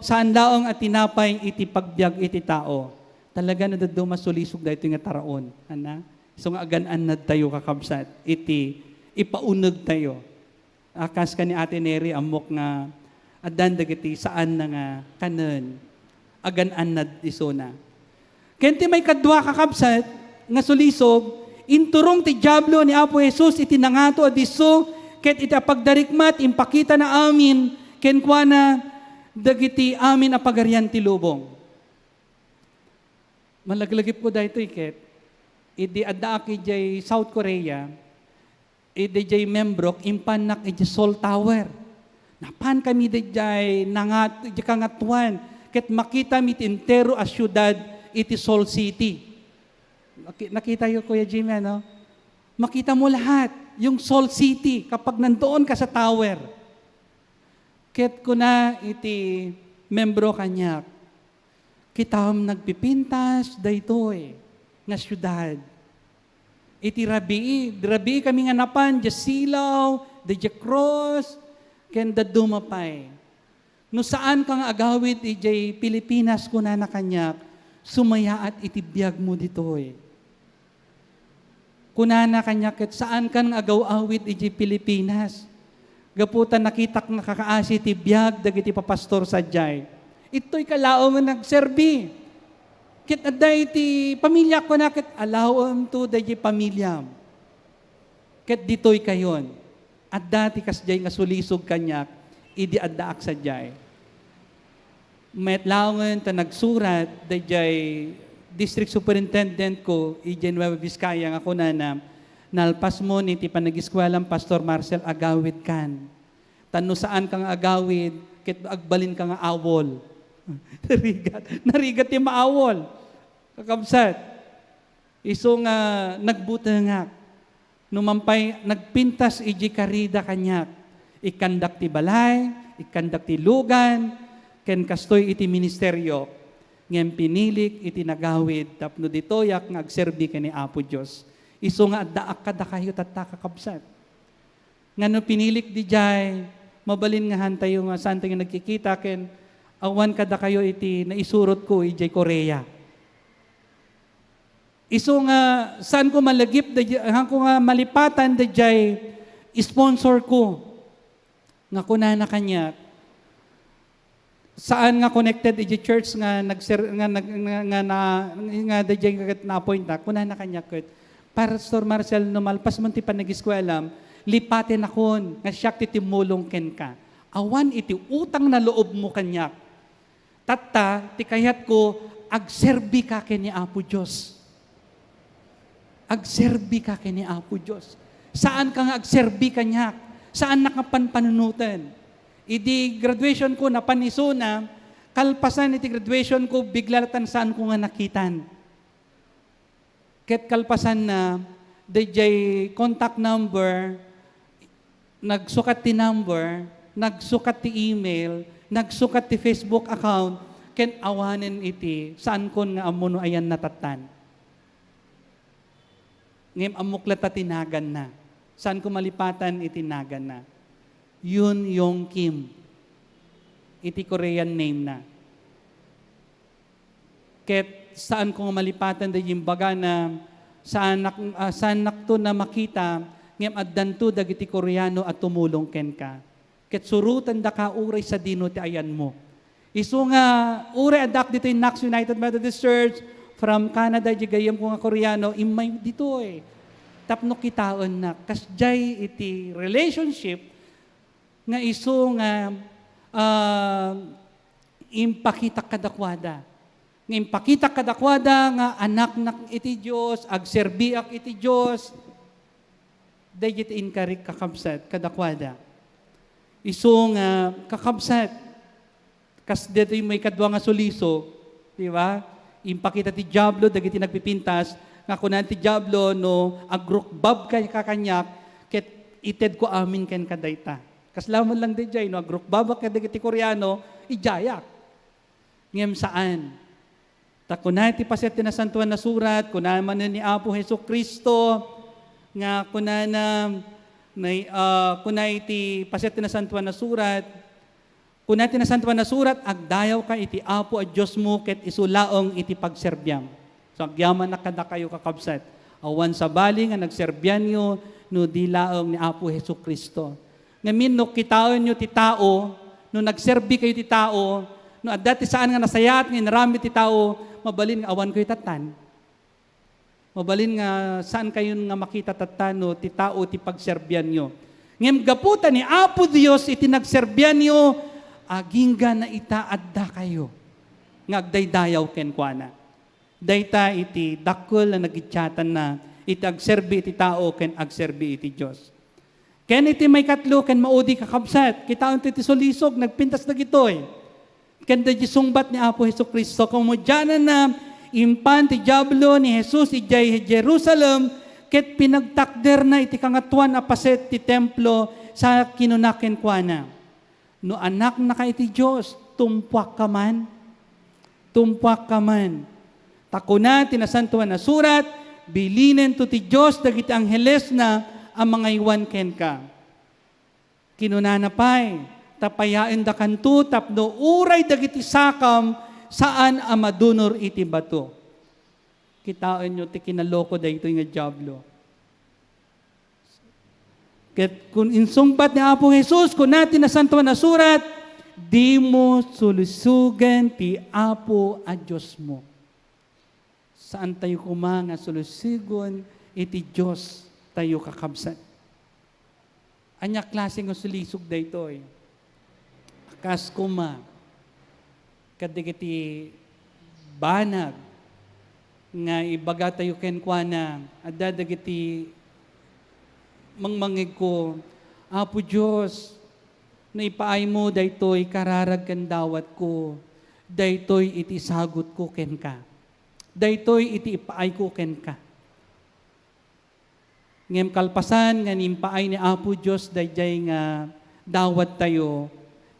"Saan laeng a tinapay iti pagbiag iti tao." Talaga no dadduma sulisog daytoy nga taraon. Ana? Isu nga agan-annad tayo, kakabsat, iti ipaunegtayo. A, kas ken ni Ate Neri, ammok nga addan dagiti saan na nga kanen, agan-annad isuna. Ken ti maikadua, kakabsat, nga sulisog, inturong ti Diablo ni Apo Jesus iti nangato a disso, ket iti apagdarikmat, impakitana amin kenkuana dagiti amin a pagarian ti lubong. Malaglagipko daytoy ket idi addaak idiay South Korea, idi jay membrok, impannak idiay Seoul Tower. Napankami idiay nangat-, idiay kangatoan, ket makitami ti entero a siudad iti Seoul City. Naki-, nakitayo, Kuya Jimmy, ano? Makita mo lahat, yung Seoul City, kapag nandoon ka sa tower. Ket kuna iti membro kaniak, "Kitam, nagpipintas daytoy nga siudad." Iti rabii, rabii kami nga napan, diay silaw, diay cross, ken dadduma pay. "No saanka nga agawid idiay Pilipinas," kunana kaniak, "sumayaat iti biagmo ditoy." Kunana kaniak ket, "Saankan nga agaw-awid idiay Pilipinas, gapu ta nakitak nga kakaasi ti biag dagiti papastor sadiay. Ittoyka laeng nga nagserbi. Ket adda iti pamiliak," kuna, ket, "Alawemto daydiay pamiliam. Ket ditoykayon." Adda ti kasdiay nga sulisog kaniak idi addaak sadiay. Met laengen ta nagsurat daydiay district superintendent ko idiay Nueva Vizcaya nga kunana, "Nalpasmon iti panagiskuelam, Pastor Marcel, agawidkan. Ta no saanka nga agawid, ket agbalinka nga awol." Narigat, narigat ti maawol. Kakabsat, isu nga nagbutengak. Numan pay, nagpintas idiay karida kaniak. Ikkandak ti balay, ikkandak ti lugan, ken kastoy iti ministerio. Ngem pinilik iti nagawid tapno ditoyak nga agserbi ken ni Apo Dios. Isu nga addaak kadakayo tatta, kakabsat. Nga no pinilik didiay, mabalin nga hantayo nga santayo nagkikita ken awan kadakayo iti naisurotko idiay Korea. Isu nga saanko malagip, daydi-, saanko nga malipatan daydiay sponsor ko. Nga kunana kaniak, saan nga connected iti church nga nagser-, nga nag-, nga, nga na, nga daydiay nga ket na-appoint-ak. Kunana kaniak ket, "Pastor Marcel, no malpasmon ti panagiskuelam, lipatenakon nga siak ti timmulong kenka. Awan iti utang na loobmo kaniak." Tatta, ti kayatko, agserbika ken ni Apo Dios. Agserbika ken ni Apo Dios. Saanka nga agserbi kaniak. Saannak nga panpanunoten. Idi graduation ko, napan isuna, kalpasan iti graduation ko, bigla latan saanko nga nakitan. Ket kalpasanna, daydiay contact number, nagsukat ti number, nagsukat ti email, nagsukat ti Facebook account, ken awanen iti, saankon nga ammo no ayanna tattan. Ngem ammok latta ti naganna. Saanko malipatan iti naganna. Yoon Yong Kim. Iti Korean name na. Ket saanko nga malipatan daydiay imbagana, saanak-, ah, saannakto a makita, ngem addanto dagiti Koreano a tumulong kenka. Ket surotendaka uray sadino ti ayanmo. Isu nga, uray addaak ditoy Knox United Methodist Church, from Canada, idiay gayyemko nga Koreano, immay ditoy. Tapno kitaennak, kasdiay iti relationship nga isu nga, ah, impakitak kadakuada. Nga impakitak kadakuada nga anaknak iti Dios, agserbiak iti Dios. Daydiay ti inkarik, kakabsat, kadakuada. Isu nga, kakabsat, kas daytoy maikadua nga sulisog, di ba? Impakita ti Diablo dagiti nagpipintas, nga kunan ti Diablo, "No agrukbab ka kaniak, ket itedko amin kenka dayta." Kasla met lang daydiay, no agrukbabak kadagiti Koreano, idiayak. Ngem saan. Ta kuna iti paset ti Nasantoan a Surat, kuna manen ni Apo Jesu-Cristo, nga kunana, nay-, ah, kuna iti paset ti Nasantoan a Surat, kuna ti Nasantoan a Surat, "Agdayawka iti Apo a Diosmo ket isu laeng iti pagserbiam." So, agyamanak kadakayo, kakabsat. Awan sabali nga nagserbianyo no di laeng ni Apo Jesu-Cristo. Ngamin, no kitaenyo ti tao, no nagserbi kayo ti tao, no adda ti saan nga nasayaat nga inaramid ti tao, mabalin nga awan kayo tattan. Mabalin nga saan kayon nga makita tattan no ti tao ti pagserbianyo. Ngem gapu ta ni Apo Dios iti nagserbianyo, agingga na ita adda kayo nga agdaydayaw kenkuana. Dayta iti dakkel a nagiddiatanna iti agserbi iti tao ken agserbi iti Dios. Ken iti maikatlo ken maudi, kakabsat, kitaen ti sulisog, nagpintas dagitoy. Ken daydi sungbat ni Apo Jesu-Cristo, kamudiananna, impan ti Diablo ni Jesus idiay Jerusalem, ket pinagtakderna iti kangatoan a paset ti templo sa kinuna kenkuana, "No anaknaka iti Dios, tumpuakka man. Tumpuakka man. Ta kuna ti Nasantoan a Surat, 'Bilinento ti Dios dagiti anghelesna a mangaywan kenka.'" Kinunana pay, "Ta payaendakanto tapno uray dagiti sakam saan a madunor iti bato." Kitaenyo ti kinaloko daytoy nga Diablo. Ket kun insungbat ni Apo Jesus, kuna ti Nasantoan a Surat, "Dimo sulusogen ti Apo a Diosmo." Saantayo koma nga sulusogen iti Diostayo, kakabsat. Ania klase nga sulisog daytoy? Kas koma, kadagiti banag nga ibagatayo kenkuana, adda dagiti mangmangegko, "Apo Dios, no ipaaymo daytoy kararag ken dawatko, daytoy iti isagutko kenka. Daytoy iti ipaayko kenka." Ngem kalpasan nga impaay ni Apo Dios daydiay nga dawattayo,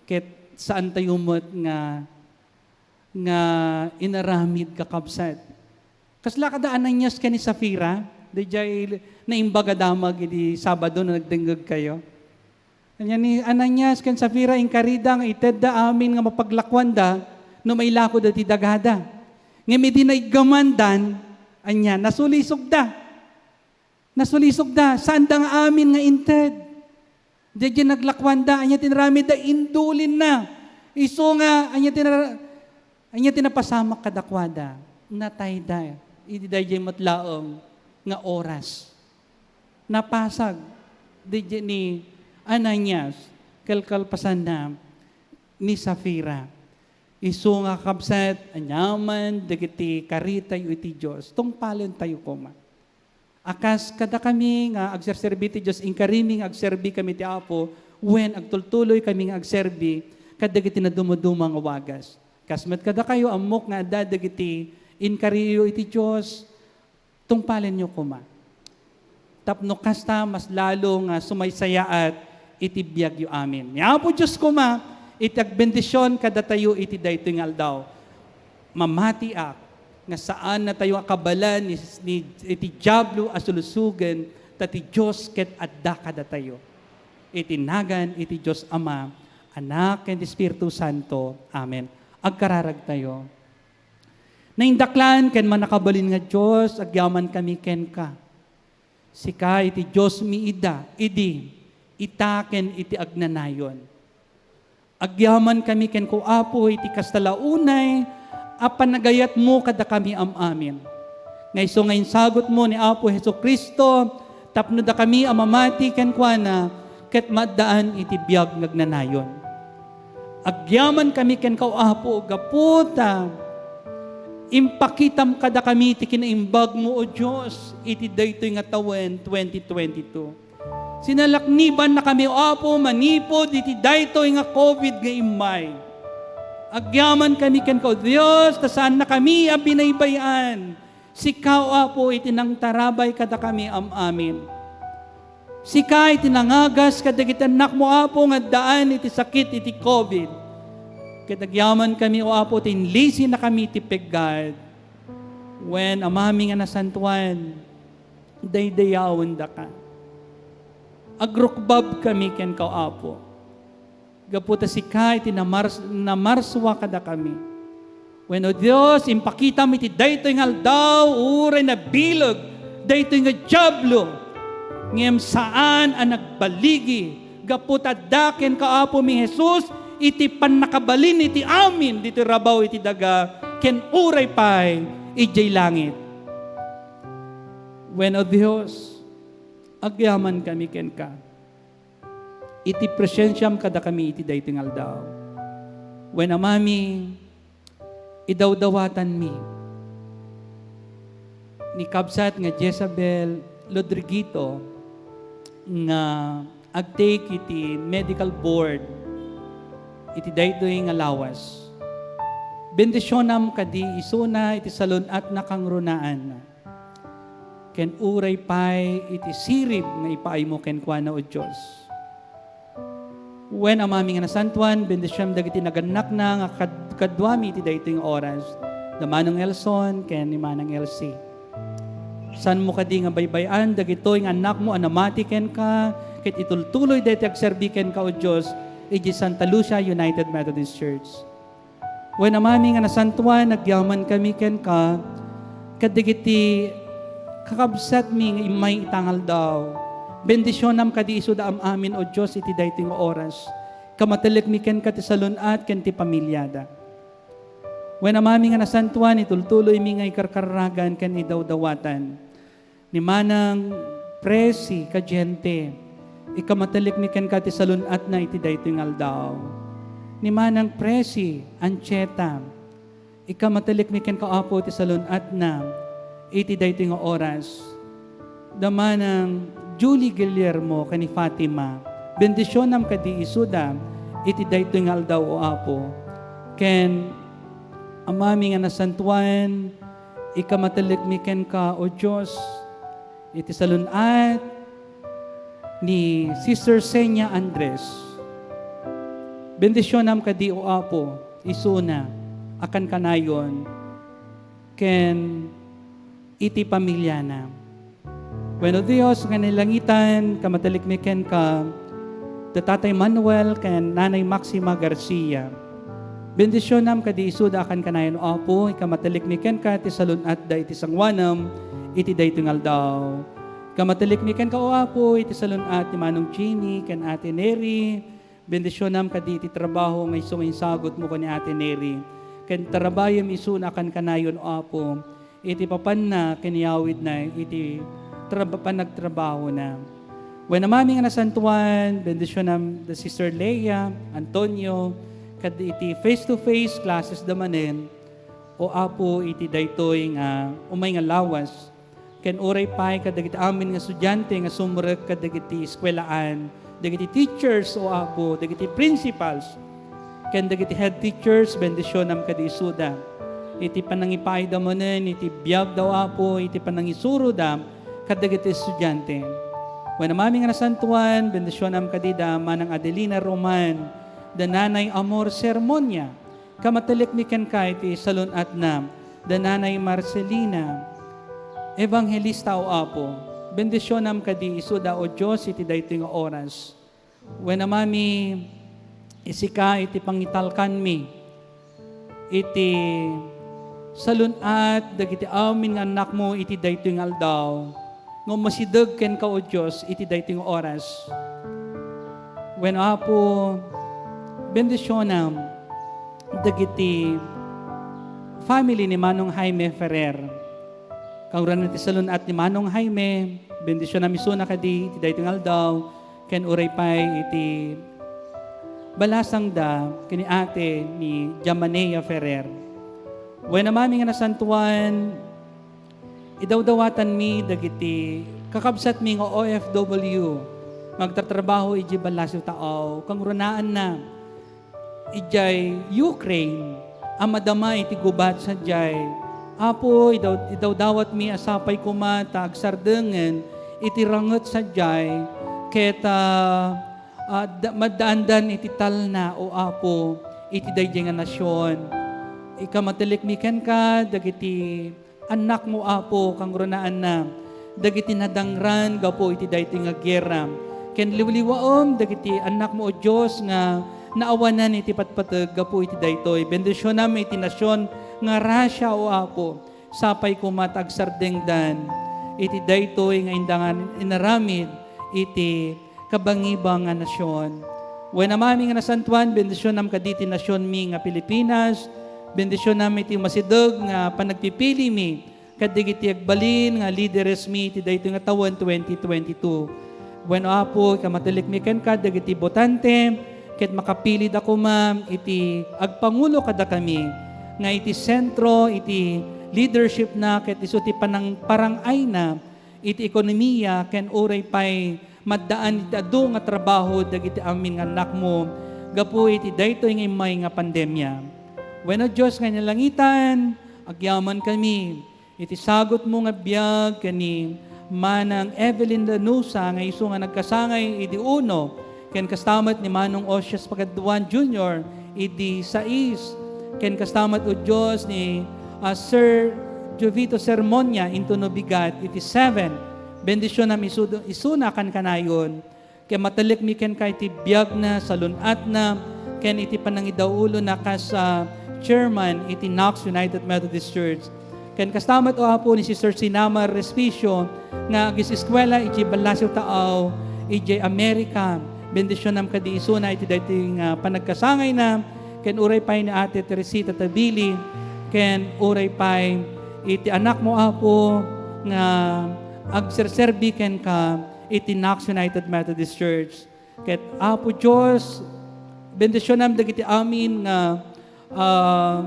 ket saantayo met nga, nga inaramid, kakabsat. Kasla kada Ananias ken ni Safira, daydiay naimbag a damag idi Sabado no nagdengngegkayo. Ania ni Ananias ken Safira, inkarida nga itedda amin nga mapaglakuanda no mailakoda ti dagada. Ngem idi naiggamandan, ania, nasulisogda. Nasulisogda, saanda nga amin nga inted. Daydiay naglakuanda, ania ti inaramidda? Indulinna. Isu nga, ania ti nara-, ania ti napasamak kadakuada? Natayda idi daydiay met laeng nga oras. Napasag daydiay ni Ananias, kalkalpasanna ni Safira. Isu nga, kakabsat, aniaman dagiti karitayo iti Dios, tungpalentayo koma. A kas kadakami nga agserserbi ti Dios, inkarimi nga agserbi kami ti Apo, wen agtultuloy kami nga agserbi kadagiti nadumduma nga wagas. Kas met kadakayo, ammok nga adda dagiti inkariyo iti Dios, tungpalenyo koma. Tapno kasta, mas lalo nga sumaysayaat iti biagyo amin. Ni Apo Dios koma iti agbendision kadatayo iti daytoy nga aldaw. Mamatiak nga saannatayo a kabaelan ni, ni, iti Diablo a sulusogen, ta ti Dios ket adda kadatayo. Iti nagan iti Dios Ama, Anak, ken Espiritu Santo. Amen. Agkararagtayo. Naindaklan ken mannakabalin nga Dios, agyamankami kenka. Sika iti Diosmi ida, idi, ita ken iti agnanayon. Agyamankami kenka, Apo, iti kasta la unay a panagayatmo kadakami am-amin. Nga isu nga insagutmo ni Apo Jesu-Cristo tapno dakami a mamati kenkuana ket maaddaan iti biag nga agnanayon. Agyamankami kenka, Apo, gapu ta impakitam kadakami ti kinaimbagmo, O Dios, iti daytoy nga tawen twenty twenty-two. Sinalaknibannakami, O Apo, manipud iti daytoy nga covid nga immay. Agyamankami kenka, O Dios, ta saannakami a binaybay-an. Sika, O Apo, iti nangtarabay kadakami am-amin. Sika iti nangagas kadagiti annakmo, Apo, nga addaan iti sakit iti covid. Ket agyamankami, O Apo, ti inlisinakami iti peggad. Wen, Amami nga nasantoan, daydayawendaka. Agrukbabkami kenka, O Apo. Gapu ta sika iti namars-, namarsua kadakami. Wen, O Dios, impakitam iti daytoy nga aldaw, uray nabileg, daytoy nga Diablo, ngem saan a nagbaligi gapu ta adda kenka, Apo mi Jesus, iti pannakabalin iti amin ditoy rabaw iti daga, ken uray pay idiay langit. Wen, O Dios, agyamankami kenka iti presensiam kadakami iti daytoy nga aldaw. Wen, Amami, idawdawatanmi ni kabsat nga Jezabel Rodriguito nga agtake iti medical board iti daytoy nga lawas. Bendisionam kadi isuna iti salun-atna kangrunaanna, ken uray pay iti sirib nga ipaaymo kenkuana, O Dios. Wen, Amami nga nasantuan, bendisionam dagiti nagannakna nga kad-, kaduami iti daytoy nga oras, da Manong Elson ken ni Manang Elsie. Saanmo kadi nga baybay-an dagitoy nga annakmo a namati kenka ket itultuloyda iti agserbi kenka, O Dios, idiay Santa Lucia United Methodist Church. Wen, Amami nga nasantuan, agyamankami kenka, kadagiti kakabsatmi nga immay ita nga aldaw. Bendisionam kadi isuda am-amin, O Dios, iti daytoy nga oras. Kamatelekmi kenka ti salun-at ken ti pamiliada. Wen, Amami nga nasantuan, itultuloymi nga ikarkarragan ken idawdawatan ni Manang Presi Cadiente, ikamatelekmi kenka ti salun-atna iti daytoy nga aldaw. Ni Manang Presi Anchieta, ikamatelekmi kenka, Apo, ti salun-atna iti daytoy nga oras. Da Manang Julie Guillermo ken ni Fatima, bendisionam kadi isuda iti daytoy nga aldaw, O Apo. Ken Amami nga nasantuan, ikamatelekmi kenka, O Dios, iti salun-at ni Sister Senia Andres. Bendisionam kadi, O Apo, isuna a kankanayon ken iti pamiliana. Wen, O Dios nga nailangitan, kamatelekmi kenka, da Tatay Manuel ken Nanay Maxima Garcia. Bendisionam kadi isuda a kankanayon, O Apo, ikamatelekmi kenka ti salun-atda iti sangoanam iti daytoy nga aldaw. Kamatelekmi kenka, O Apo, iti salun-at ni Manong Jeannie ken Ate Neri. Bendisionam kadi iti trabaho nga isu nga insagutmo ken ni Ate Neri. Ken tarabayem isuna a kankanayon, O Apo, iti papanna ken iyawidna iti trab-, panagtrabahona. Wen, Amami nga nasantuan, bendisionam da Sister Leia, Antonio, kad iti face-to-face classes da manen, O Apo, iti daytoy nga umay nga lawas, ken uray pay kadagiti amin nga estudiante nga sumrek kadagiti eskuelaan, dagiti teachers, O Apo, dagiti principals, ken dagiti head teachers, bendisionam kadi isuda. Iti panangipaayda manen iti biagda, O Apo, iti panangisuroda kadagiti estudiante. Wen, Amami nga nasantuan, bendisionam kadi da Manang Adelina Roman, da Nanay Amor Sermonia, kamatelekmi kenka iti salun-atna, da Nanay Marcelina Evangelista, O Apo. Bendisionam kadi isuda, O Dios, iti daytoy nga oras. Wen, Amami, isika iti pangitalkanmi iti salun-at dagiti amin nga annakmo iti daytoy nga aldaw, nga umasideg kenka, O Dios, iti daytoy nga oras. Wen, Apo, bendisionam dagiti family ni Manong Jaime Ferrer. Kangrunaanna ti salun-at ni Manong Jaime, bendisionam isuna kadi iti daytoy nga aldaw, ken uray pay iti balasangda ken ni ate ni Jamanea Ferrer. Wen, Amami nga nasantuan, idawdawatanmi dagiti kakabsatmi nga O F W nga agtatrabaho idiay ballasiw taaw, kangrunaanna idiay Ukraine a madama iti gubat sadiay. Apo, idaw-, idawdawatmi a sapay koma ta agsardengen iti ranget sadiay, ket, ah, ah, da-, maddaandan iti talna, O Apo, iti daydiay nga nasion. Ikamatelekmi kenka dagiti annakmo, Apo, kangrunaanna dagiti nadangran gapu iti daytoy nga gera. Ken liwliwaem dagiti annakmo, O Dios, nga naawanan iti patpateg gapu iti daytoy. Bendisionam iti nasion nga Russia, O Apo. Sapay koma ta agsardengdan iti daytoy nga indangan inaramid iti kabangibang nga nasion. Wen Amami nga nasantuan, bendisionam kaditi nasionmi nga Pilipinas, bendisionam iti masideg nga panagpipilimi kadagiti agbalin nga lideresmi iti daytoy nga tawen twenty twenty-two. Wen Apo, ikamatellekmi kenka dagiti botante, ket makapilida koma iti agpangulo kadakami nga iti sentro iti leadership na ket isu ti panang-, parang-ayna iti ekonomiya ken uray pay maddaan iti adu nga trabaho dagiti amin nga annakmo gapu iti daytoy nga immay nga pandemia. Wen, O Dios nga nalangitan, agyamankami iti sagutmo nga biag ken ni Manang Evelyn Lanusa nga isu nga nagkasangay idi uno, ken kasta met ni Manong Osias Pagaduan Junior idi sais, ken kasta met, O Dios, ni, ah, Sir Jovito Sermonia intono bigat iti seven. Bendisionam isu-, isuna kankanayon. Ket matellekmi kenka iti biagna, salun-atna, ken iti panangidaulona kas, ah, chairman iti Knox United Methodist Church. Ken kasta met, O Apo, ni Sister Sinamar Respicio nga agis-eskuela iti Ballasiw Taaw, idiay Amerika. Bendisionam kadi isuna iti daytoy nga panagkasangayna, ken uray pay ni Ate Teresita Tabili, ken uray pay iti anakmo, Apo, nga agserserbi kenka iti Knox United Methodist Church. Ket, Apo Dios, bendisionam dagiti amin nga, ah,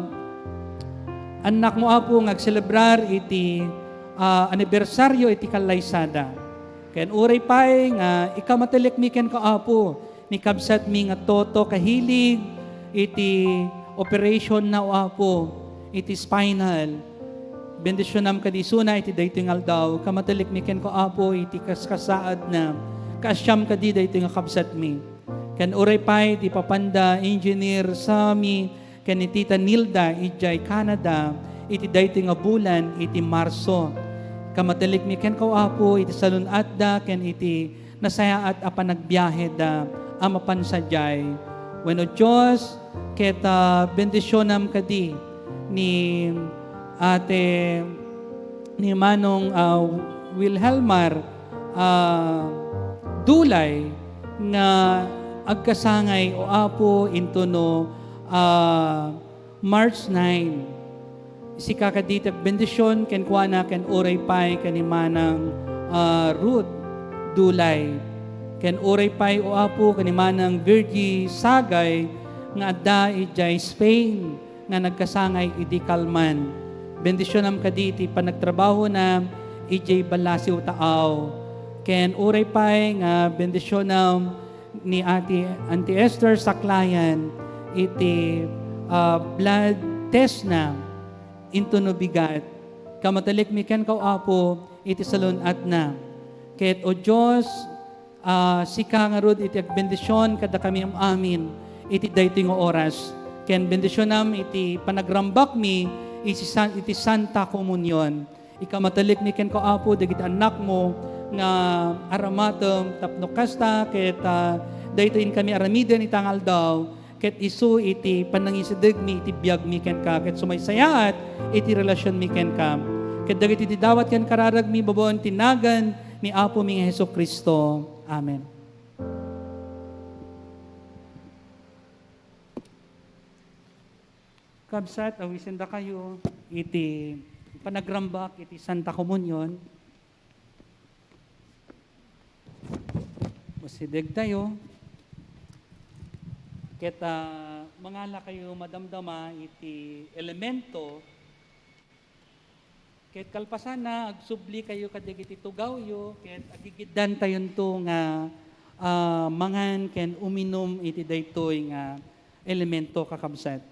annakmo, Apo, nga agselebrar iti, ah, anibersario iti kallaysada. Ken uray pay nga ikamatellekmi kenka, Apo, ni kabsatmi nga Toto Kahilig iti operation na, O Apo, iti spinal. Bendisionam kadi isuna iti daytoy nga aldaw. Kamatellekmi kenka, Apo, iti kaskasaadna. Kaasiam kadi daytoy nga kabsatmi. Ken uray pay ti papanda Engineer Sammy ken ni Tita Nilda idiay Canada iti daytoy nga bulan iti Marso. Kamatellekmi kenka, Apo, iti salun-atda ken iti nasayaat a panagbiaheda a mapan sadiay. Wenno, Dios, ket, ah, bendisionam kadi ni Ate, ni Manong, ah, Wilhelmar, ah, Dulay nga agkasangay, O Apo, intono, ah, March nine. Sika kadi ti agbendision kenkuana ken uray pay ken ni Manang, ah, Ruth Dulay. Ken uray pay, O Apo, ken ni Manang Virgie Sagay nga adda idiay Spain nga nagkasangay idi kalman. Bendisionam kadi ti panagtrabahona idiay Ballasiw Taaw. Ken uray pay nga bendisionam ni Ate, Auntie Esther Saklayan iti, ah, blood test na intono bigat. Kamatellekmi kenka, O Apo, iti salun-atna. Ket, O Dios, ah, sika ngarud iti agbendision kadakami am-amin iti daytoy nga oras. Ken bendisionam iti panagrambakmi iti san-, iti Santa Komunion. Ikamatellekmi kenka, Apo, dagiti annakmo nga aramatem tapno kasta ket, ah, daytoy inkami aramiden ita nga aldaw, ket isu iti panangisidegmi iti biagmi kenka, ket sumaysayaat iti relasionmi kenka. Ket dagiti ti dawat ken kararagmi babaen ti nagan ni Apomi nga Jesu-Cristo. Amen. Kabsat, awisendakayo iti panagrambak iti Santa Komunion. Masidegtayo. Ket, ah, mangalakayo madamdama iti elemento. Ket kalpasanna, agsubli kayo kadagiti tugawyo, ket agigiddantayonto nga, ah, mangan ken uminum iti daytoy nga elemento, kakabsat.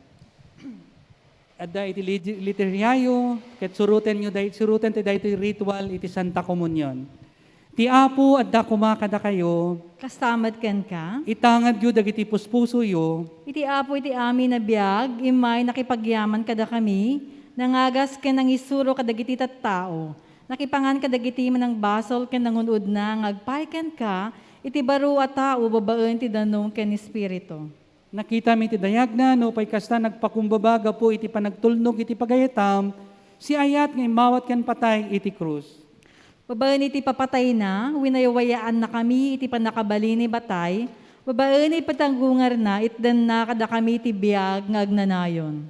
Adda iti lit-, liturhiayo, ket surotenyo day-, suroten ti daytoy ritual iti Santa Komunion. Ti Apo adda koma kadakayo. Kasta met kenka. Itangadyo dagiti puspusoyo. Iti Apo iti amin a biag, immay nakipagyaman kadakami, nangagas ken nangisuro kadagiti tattao. Nakipangan kadagiti manangbasol ken nangun-odna nga agpaay kenka iti baro a tao babaen ti danum ken espiritu. Nakitam iti dayagna, nupay kasta nagpakumbaba gapu iti panagtulnog iti pagayatam, siayat nga immawat ken patay iti krus. Babaen iti papatayna, winaywayaannakami iti pannakabalin ni batay, babaen iti pagtanggungarna, itdanna kadakami ti biag nga agnanayon.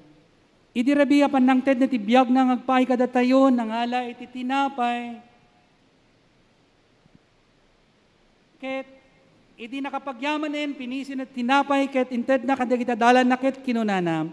Idi rabii a pannangtedna ti biagna nga agpaay kadatayo, nangala iti tinapay. Ket idi nakapagyamanen, pinisina ti tinapay ket intedna kadagiti adalanna ket kinunana,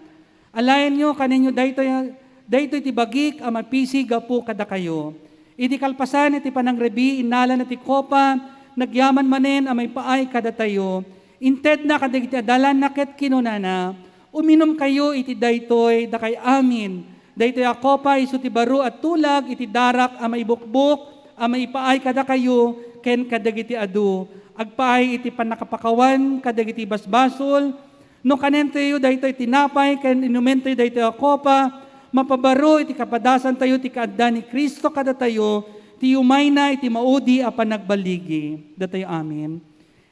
"Alaenyo, kanenyo daytoy, daytoy ti bagik a mapisi gapu kadakayo." Idi kalpasan iti panangrabii, innalana ti kopa, nagyaman manen a maipaay kadatayo. Intedna kadagiti adalanna ket kinunana, "Uminumkayo iti daytoy, dakay amin. Daytoy a kopa isu ti baro a tulag iti darak a maibukbok a maipaay kadakayo ken kadagiti adu. Agpaay iti pannakapakawan kadagiti basbasol. No kanentayo daytoy tinapay ken inumentayo daytoy a kopa, mapabaro iti kapadasantayo ti kaadda ni Cristo kadatayo, ti yumayna iti maudi a panagbaligi." Datayo amin.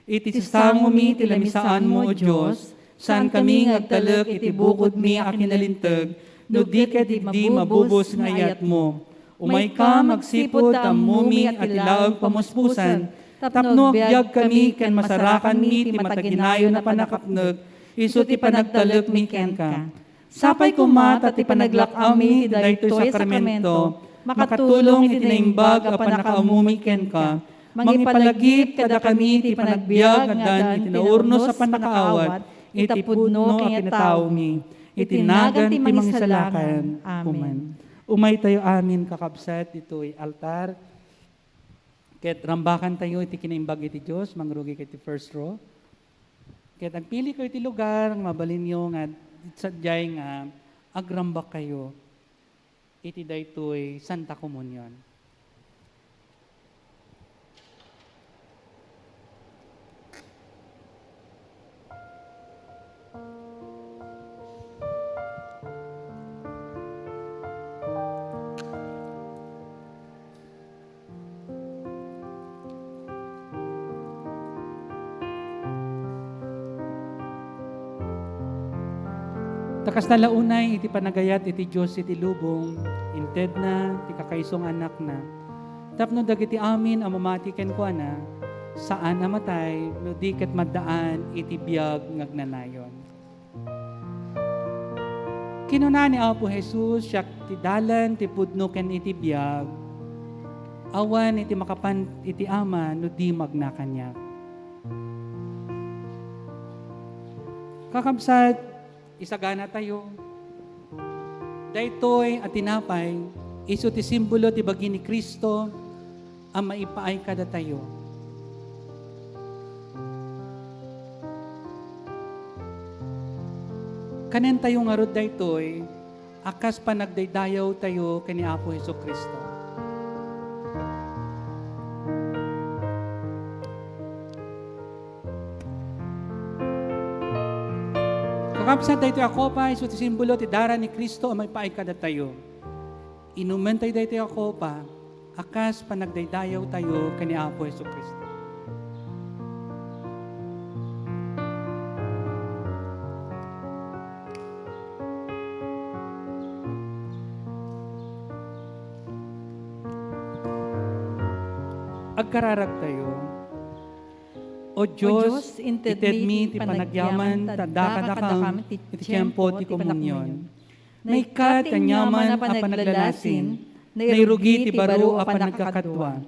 Iti sasangomi ti lamisaanmo, O Dios, saankami nga agtalek iti bukodmi a kinalinteg, no di ket idi mabubos nga ayatmo. Umayka, magsipud ta ammomi a ti laeng pamuspusan, tapno agbiagkami ken masarakanmi ti mataginayon a pannakapnek, isu ti panagtalekmi kenka. Sapay koma ta ti panaglak-ammi iti daytoy sakramento makatulong iti naimbag a pannakaammomi kenka, mangipalagip kadakami ti panagbiag nga addaan iti naurnos a pannakaawat iti pudno ken tattaomi, iti nagan ti Mangisalakan. Amen. Umaytayo amin, kakabsat, ditoy altar. Ket rambakantayo iti kinaimbag iti Dios, mangrugi ket iti first row. Ket agpilikayo iti lugar nga mabalinyo nga sadiay nga agrambakkayo iti daytoy Santa Komunion. Ta kasta la unay iti panagayat iti Dios iti lubong, intedna ti kakaiso nga Anakna, tapno dagiti amin a mamati kenkuana, saan a matay, no di ket maddaan iti biag nga agnanayon. Kinuna ni Apo Jesus, "Siak ti dalan, ti pudno, ken iti biag. Awan iti makapan iti Ama no di magna kaniak." Kakabsat, isaganatayo. Daytoy a tinapay, isu ti simbolo ti bagi ni Cristo a maipaay kadatayo. Kanentayo ngarud daytoy a kas panagdaydayawtayo ken ni Apo Jesu-Cristo. Kakabsat, daytoy a kopa isu ti simbolo ti dara ni Cristo a maipaay kadatayo. Inumentayo daytoy a kopa a kas panagdaydayawtayo ken ni Apo Jesu-Cristo. Agkararagtayo. O Dios, itedmi ti panagyaman ta addaka kadakam iti tiempo ti komunion. Naikkat ti aniaman a panaglalasin, nairugi ti baro a panagkakadua.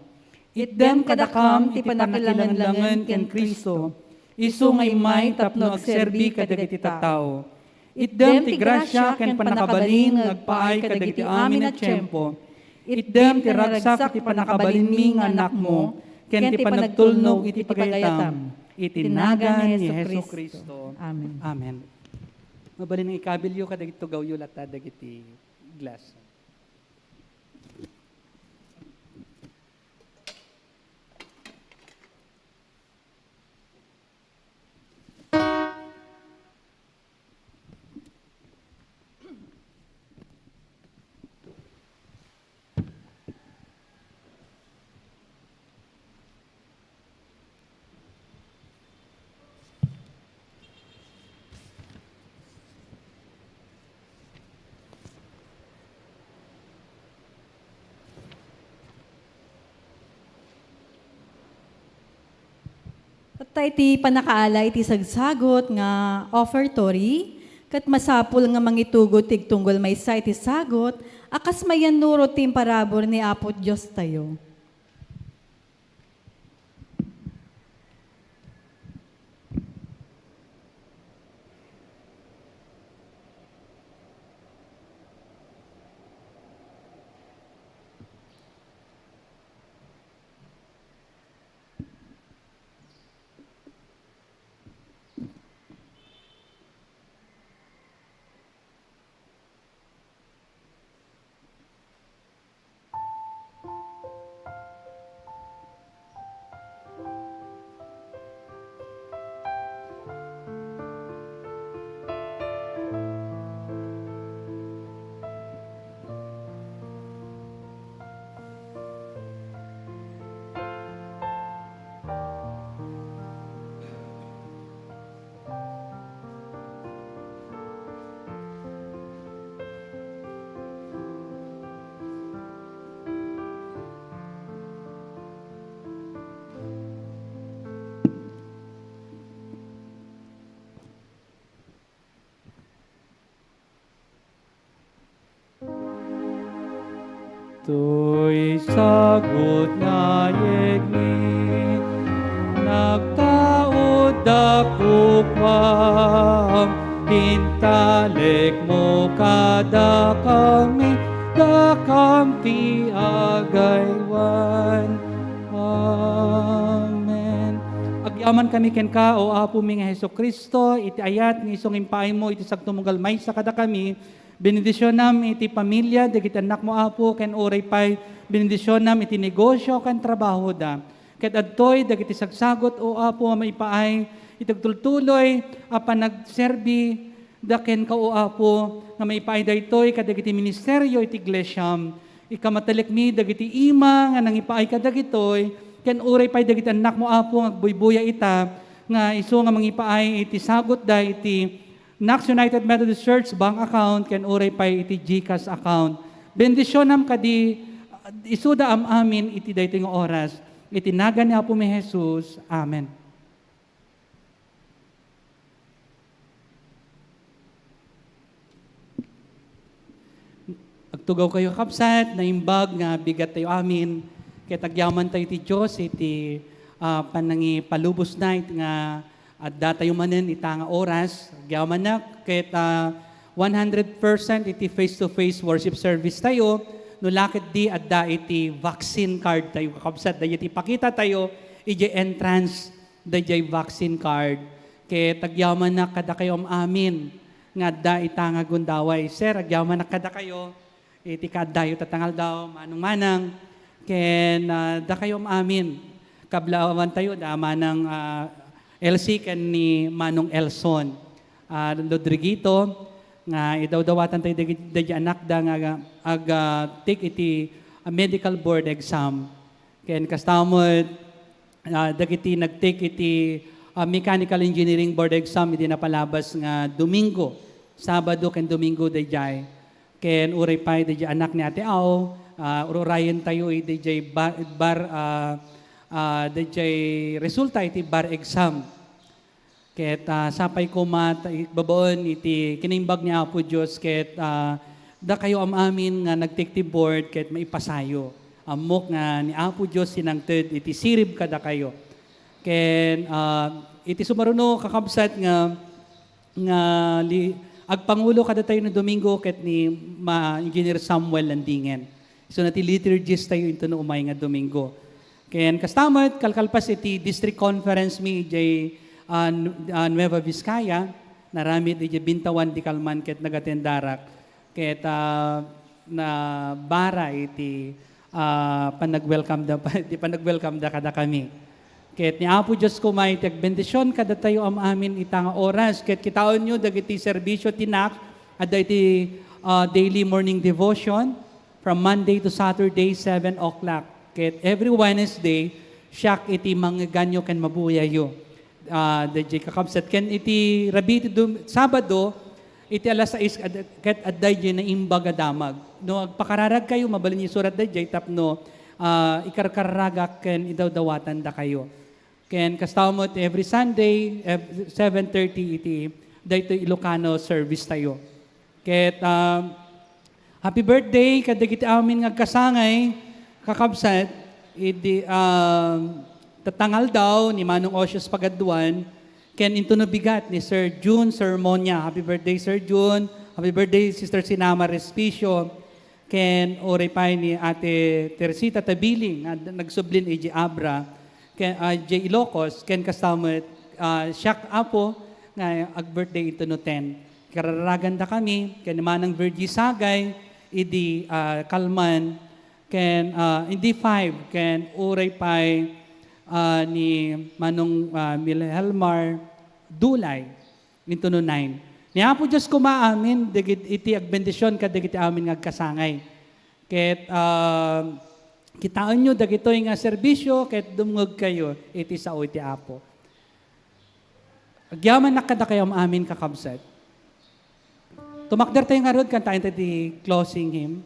Itdem kadakam ti panakilangenlangen ken Cristo, isu nga immay tapno agserbi kadagiti tattao. Itdem ti grasia ken pannakabalin nga agpaay kadagiti amin a tiempo. Itdem ti ragsak iti pannakabalinmi nga Anakmo ken ti panagtulnog iti pagayatam. Iti nagan ni Jesu-Cristo. Amen. Amen. Mabalin nga ikabilyo kadagiti tugawyo latta dagiti glass. Ta iti pannakaala iti sagsagut nga offertory, ket masapul nga mangitugot ti agtunggol maysa iti sagut a kas mayannurot ti imparabur ni Apo Diostayo. Toy sagut nga yegmi, nagtaud da kukuam, intalekmo kadakami, dakam ti agaywan. Amen. Agyamankami kenka, O Apomi nga Jesu-Cristo, iti ayat nga isu nga impaaymo iti sagtunggal maysa kadakami, Bendisionam iti pamilia dagiti annakmo, Apo, ken uray pay bendisionam iti negosio ken trabahoda. Ket adtoy dagiti sagsagut, O Apo, a maipaay iti agtultuloy a panagserbida kenka, O Apo, nga maipaay daytoy kadagiti ministerio iti iglesiam. Ikamatalekmi dagiti ima nga nangipaay kadagitoy, ken uray pay dagiti annakmo, Apo, nga agbuybuya ita, nga isu nga mangipaay iti sagutda iti Knox United Methodist Church bank account ken uray pay iti GCash account. Bendisionam kadi, isuda am-amin iti daytoy nga oras. Iti nagan ni Apomi Jesus. Amen. Agtugawkayo, kakabsat, naimbag nga bigattayo amin, ket agyamantayo ti Dios iti, ah, panangipalubosna iti nga addatayo manen ita nga oras. Agyamanak ket, ah, one hundred percent iti face-to-face worship service tayo, no la ketdi adda iti vaccine card tayo, kakabsat, dayta ipakita tayo idiay entrance daydiay vaccine card. Ket agyamanak kadakayo am-amin nga adda ita nga gundaway. Sir, agyamanak kadakayo iti kaaddayo tatta nga aldaw, Manong Manang, ken, ah, dakayo am-amin. Kablawantayo da Manang, ah, Elsie ken ni Manong Elson, ah, Rodriguito, nga idawdawatantayo dagi-, daydiay anakda nga aga-, aga-take iti, ah, medical board exam. Ken kasta met, ah, dagiti nag-take iti, ah, Mechanical Engineering Board exam iti napalabas nga Domingo, Sabado ken Domingo daydiay. Ken uray pay daydiay anak ni Ate Au, ah, ur-urayentayo iti daydiay ba-, bar, ah, ah, daydiay resulta iti bar exam. Ket, ah, sapay koma ta i-, babaen iti kinaimbag ni Apo Dios ket, ah, dakayo am-amin nga nagtikti board ket maipasayo. Ammok nga ni Apo Dios sinangted iti sirib kadakayo. Ken, ah, iti sumaruno, kakabsat, nga, nga li-, agpangulo kadatayo no Domingo ket ni Ma-, Engineer Samuel Landingen. Isuna ti liturgist tayo intono umay nga Domingo. Ken kasta met, kalkalpas iti district conference mi idiay, ah, Nu-, ah, Nueva Vizcaya, naramid idiay Bintawan, Dicalman ket nagatendarak. Ket, ah, nabara iti, ah, panag-welcome da, iti panag-welcome da kadakami. Ket ni Apo Dios koma iti agbendision kadatayo am-amin ita nga oras. Ket kitaenyo dagiti serbisio ti Knox, adda iti, ah, daily morning devotion from Monday to Saturday, seven o'clock. Ket every Wednesday, siak iti mangngeganyo ken mabuyayo. Ah, daydiay kakabsat. Ken iti rabii ti Dom-, Sabado, iti alas sais ad-, ket adda idiay naimbag a damag. No agpakararagkayo, mabalinyo isurat daydiay tapno, ah, ikarkararagak ken idawdawatandakayo. Ken kasta met every Sunday, ev-, seven thirty iti daytoy Ilocano service tayo. Ket, um, happy birthday kadagiti amin nga agkasangay, kakabsat, idi, um, tatta nga aldaw ni Manong Osius Pagaduan, ken intono bigat ni Sir June Sermonia. Happy birthday, Sir June. Happy birthday, Sister Sinama Respicio. Ken uray pay ni Ate Teresita Tabiling nga nagsublin idiay Abra, ken, ah, idiay Ilocos, ken kasta met, ah, siak, Apo, nga ag-birthday intono ten. Kararagandakami ken ni Manang Virgie Sagay idi, ah, Calman, ken, ah, idi five, ken uray pay, ah, ni Manong, ah, Mil Helmar Dulay. Intono nine. Ni Apo Dios koma amin dagit-, iti agbendision kadagiti amin nga agkasangay. Ket, ah, kitaenyo dagitoy nga serbisio ket dumngegkayo iti sao iti Apo. Agyamannak kadakayo amin, kakabsat. Tumakder tayo ngarud, kantaen tayo ti closing hymn.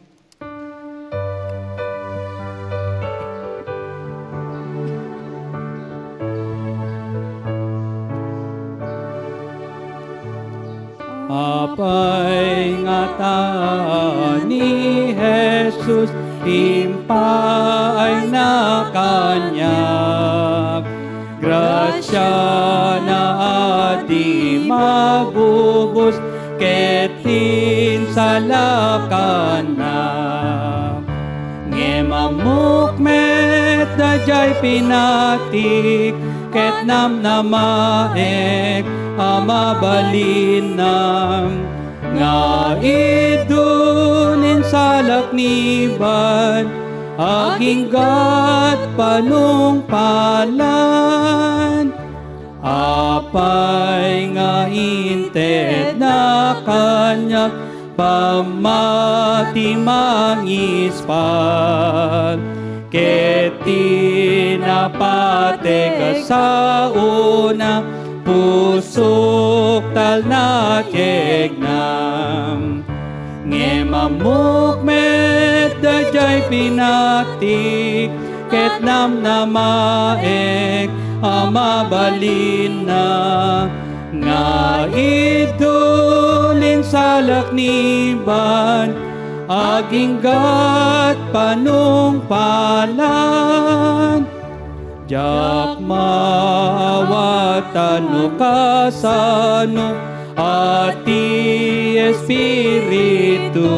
Apay ngata ni Jesus impaayna kaniak, grasiana a di mabubos ket insalakanna. Ngem ammok met daydiay pinatik ket namnamaek a mabalinna, nga idun insalak niban aginggat panungpalan. Apay nga intedna kaniak pammati mangispat, ket ti napatek a saona, pusok talna kegnam. Ngem ammok met daydiay pinatik ket namnamaek a mabalinna, nga idun insalak niban aginggat panungpalan. Diak maawatan no kasano a ti Espiritu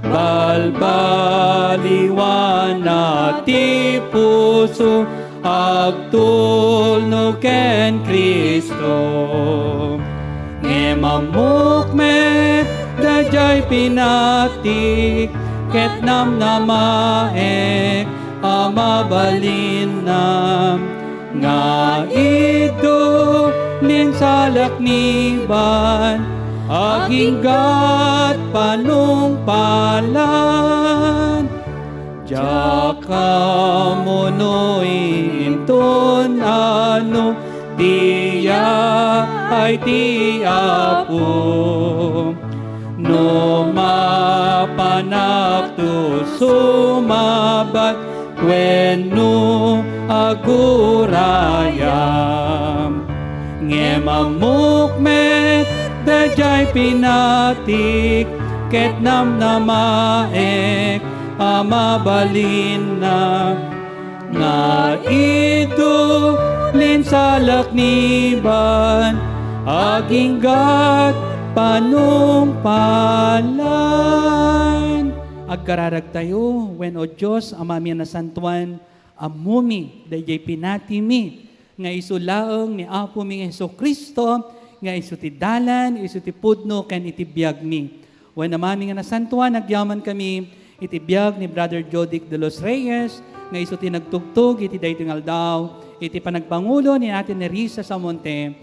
balbaliwana ti puso, agtulnog ken Cristo. Ngem ammok met daydiay pinatik ket namnamaek a mabalinna, nga idun insalak niban aginggat panungpalan. Diak ammo no inton ano diay ti Apo, no mapanakto sumabat wenno agurayam. Ngem ammok met daydiay pinatik ket namnamaek a mabalinna, nga idun insalak niban aginggat panungpalan. Agkararagtayo, wen, O Dios, Amami a nasantoan, ammomi daydiay pinatimi, nga isu laeng ni Apomi nga Jesu-Cristo, nga isu ti dalan, isu ti pudno, ken iti biagmi. Wen, Amami nga nasantoan, agyamankami iti biag ni Brother Jodic de los Reyes, nga isu ti nagtugtog iti daytoy nga aldaw, iti panagpangulo ni Ate Nerissa Samonte,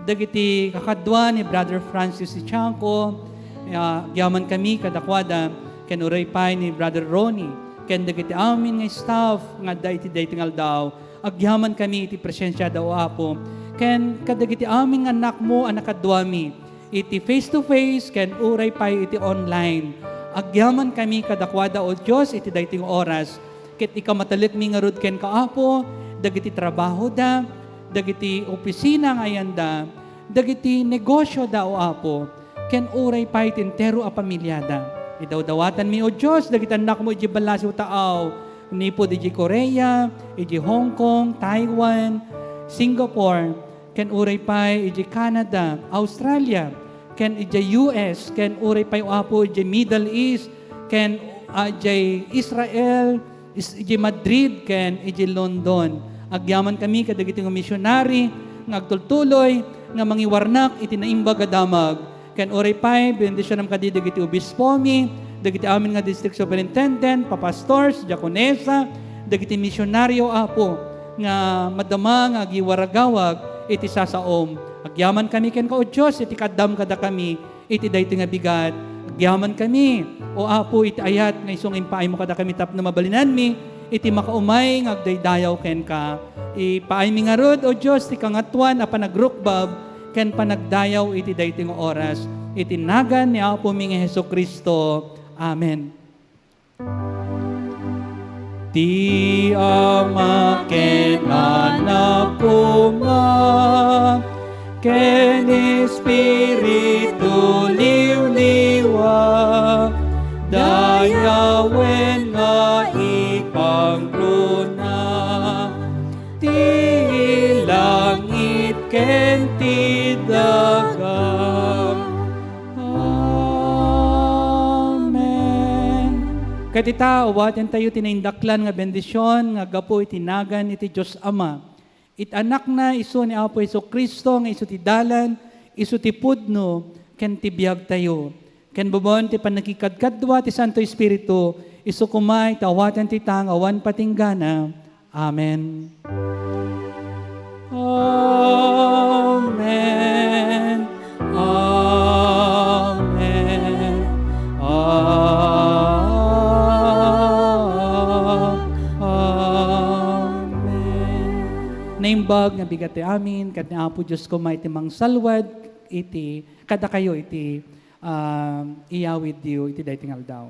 dagiti kakadua ni Brother Francis Ichanco, ah, agyamankami kadakuada, ken uray pay ni Brother Ronnie, ken dagiti amin nga staff nga adda iti daytoy nga aldaw, agyamankami iti presensiada, O Apo, ken kadagiti amin nga annakmo a nakaduami, iti face-to-face ken uray pay iti online. Agyamankami kadakuada, O Dios, iti daytoy nga oras, ket ikamatalekmi ngarud kenka, Apo, dagiti trabahoda, dagiti opisina nga ayanda, dagiti negosioda, O Apo, ken uray pay ti entero a pamiliada. Idawdawatanmi, O Dios, dagiti annakmo idiay ballasiw taaw, manipud idiay Korea, idiay Hong Kong, Taiwan, Singapore, ken uray pay idiay Canada, Australia, ken idiay U S, ken uray pay, O Apo, idiay Middle East, ken, ah, idiay Israel, is-, idiay Madrid, ken idiay London. Agyamankami kadagiti nga misionary nga agtultuloy nga mangiwarnak iti naimbag a damag. Ken uray pay, bendisionam kadi dagiti obispomi, dagiti amin nga district superintendent, papastors, diakonesa, dagiti misionaryo, Apo, nga madama nga agiwaragawag iti sasaom. Agyamankami kenka, O Dios, iti kaaddam kadakami iti daytoy nga bigat. Agyamankami, O Apo, iti ayat nga isu nga impaaymo kadakami tapno mabalinanmi iti makaumay nga agdaydayaw kenka. Ipaaymi ngarud, O Dios, ti kangatoan a panagrukbab ken panagdayaw iti daytoy nga oras. Iti nagan ni Apomi nga Jesu-Cristo. Amen. Ti Ama ken Anak koma ken Espiritu liwliwa, dayawen nga ipangkrona ti langit ken ti daga. Amen. Ket ita, awatentayo ti naindaklan nga bendision nga aggapu iti nagan iti Dios Ama, iti Anakna, isu ni Apo Jesu-Cristo, nga isu ti dalan, isu ti pudno, ken ti biagtayo. Ken bubuon ti pannakikadkadua ti Santo Espiritu, isu koma iti awaten ti tang awan patinggana. Amen. Amen. Amen. Naimbag nga bigat ti amin, ket ni Apo Dios koma iti mangsalwad iti, kadakayo iti, ah, iyawidyo iti daytoy nga aldaw.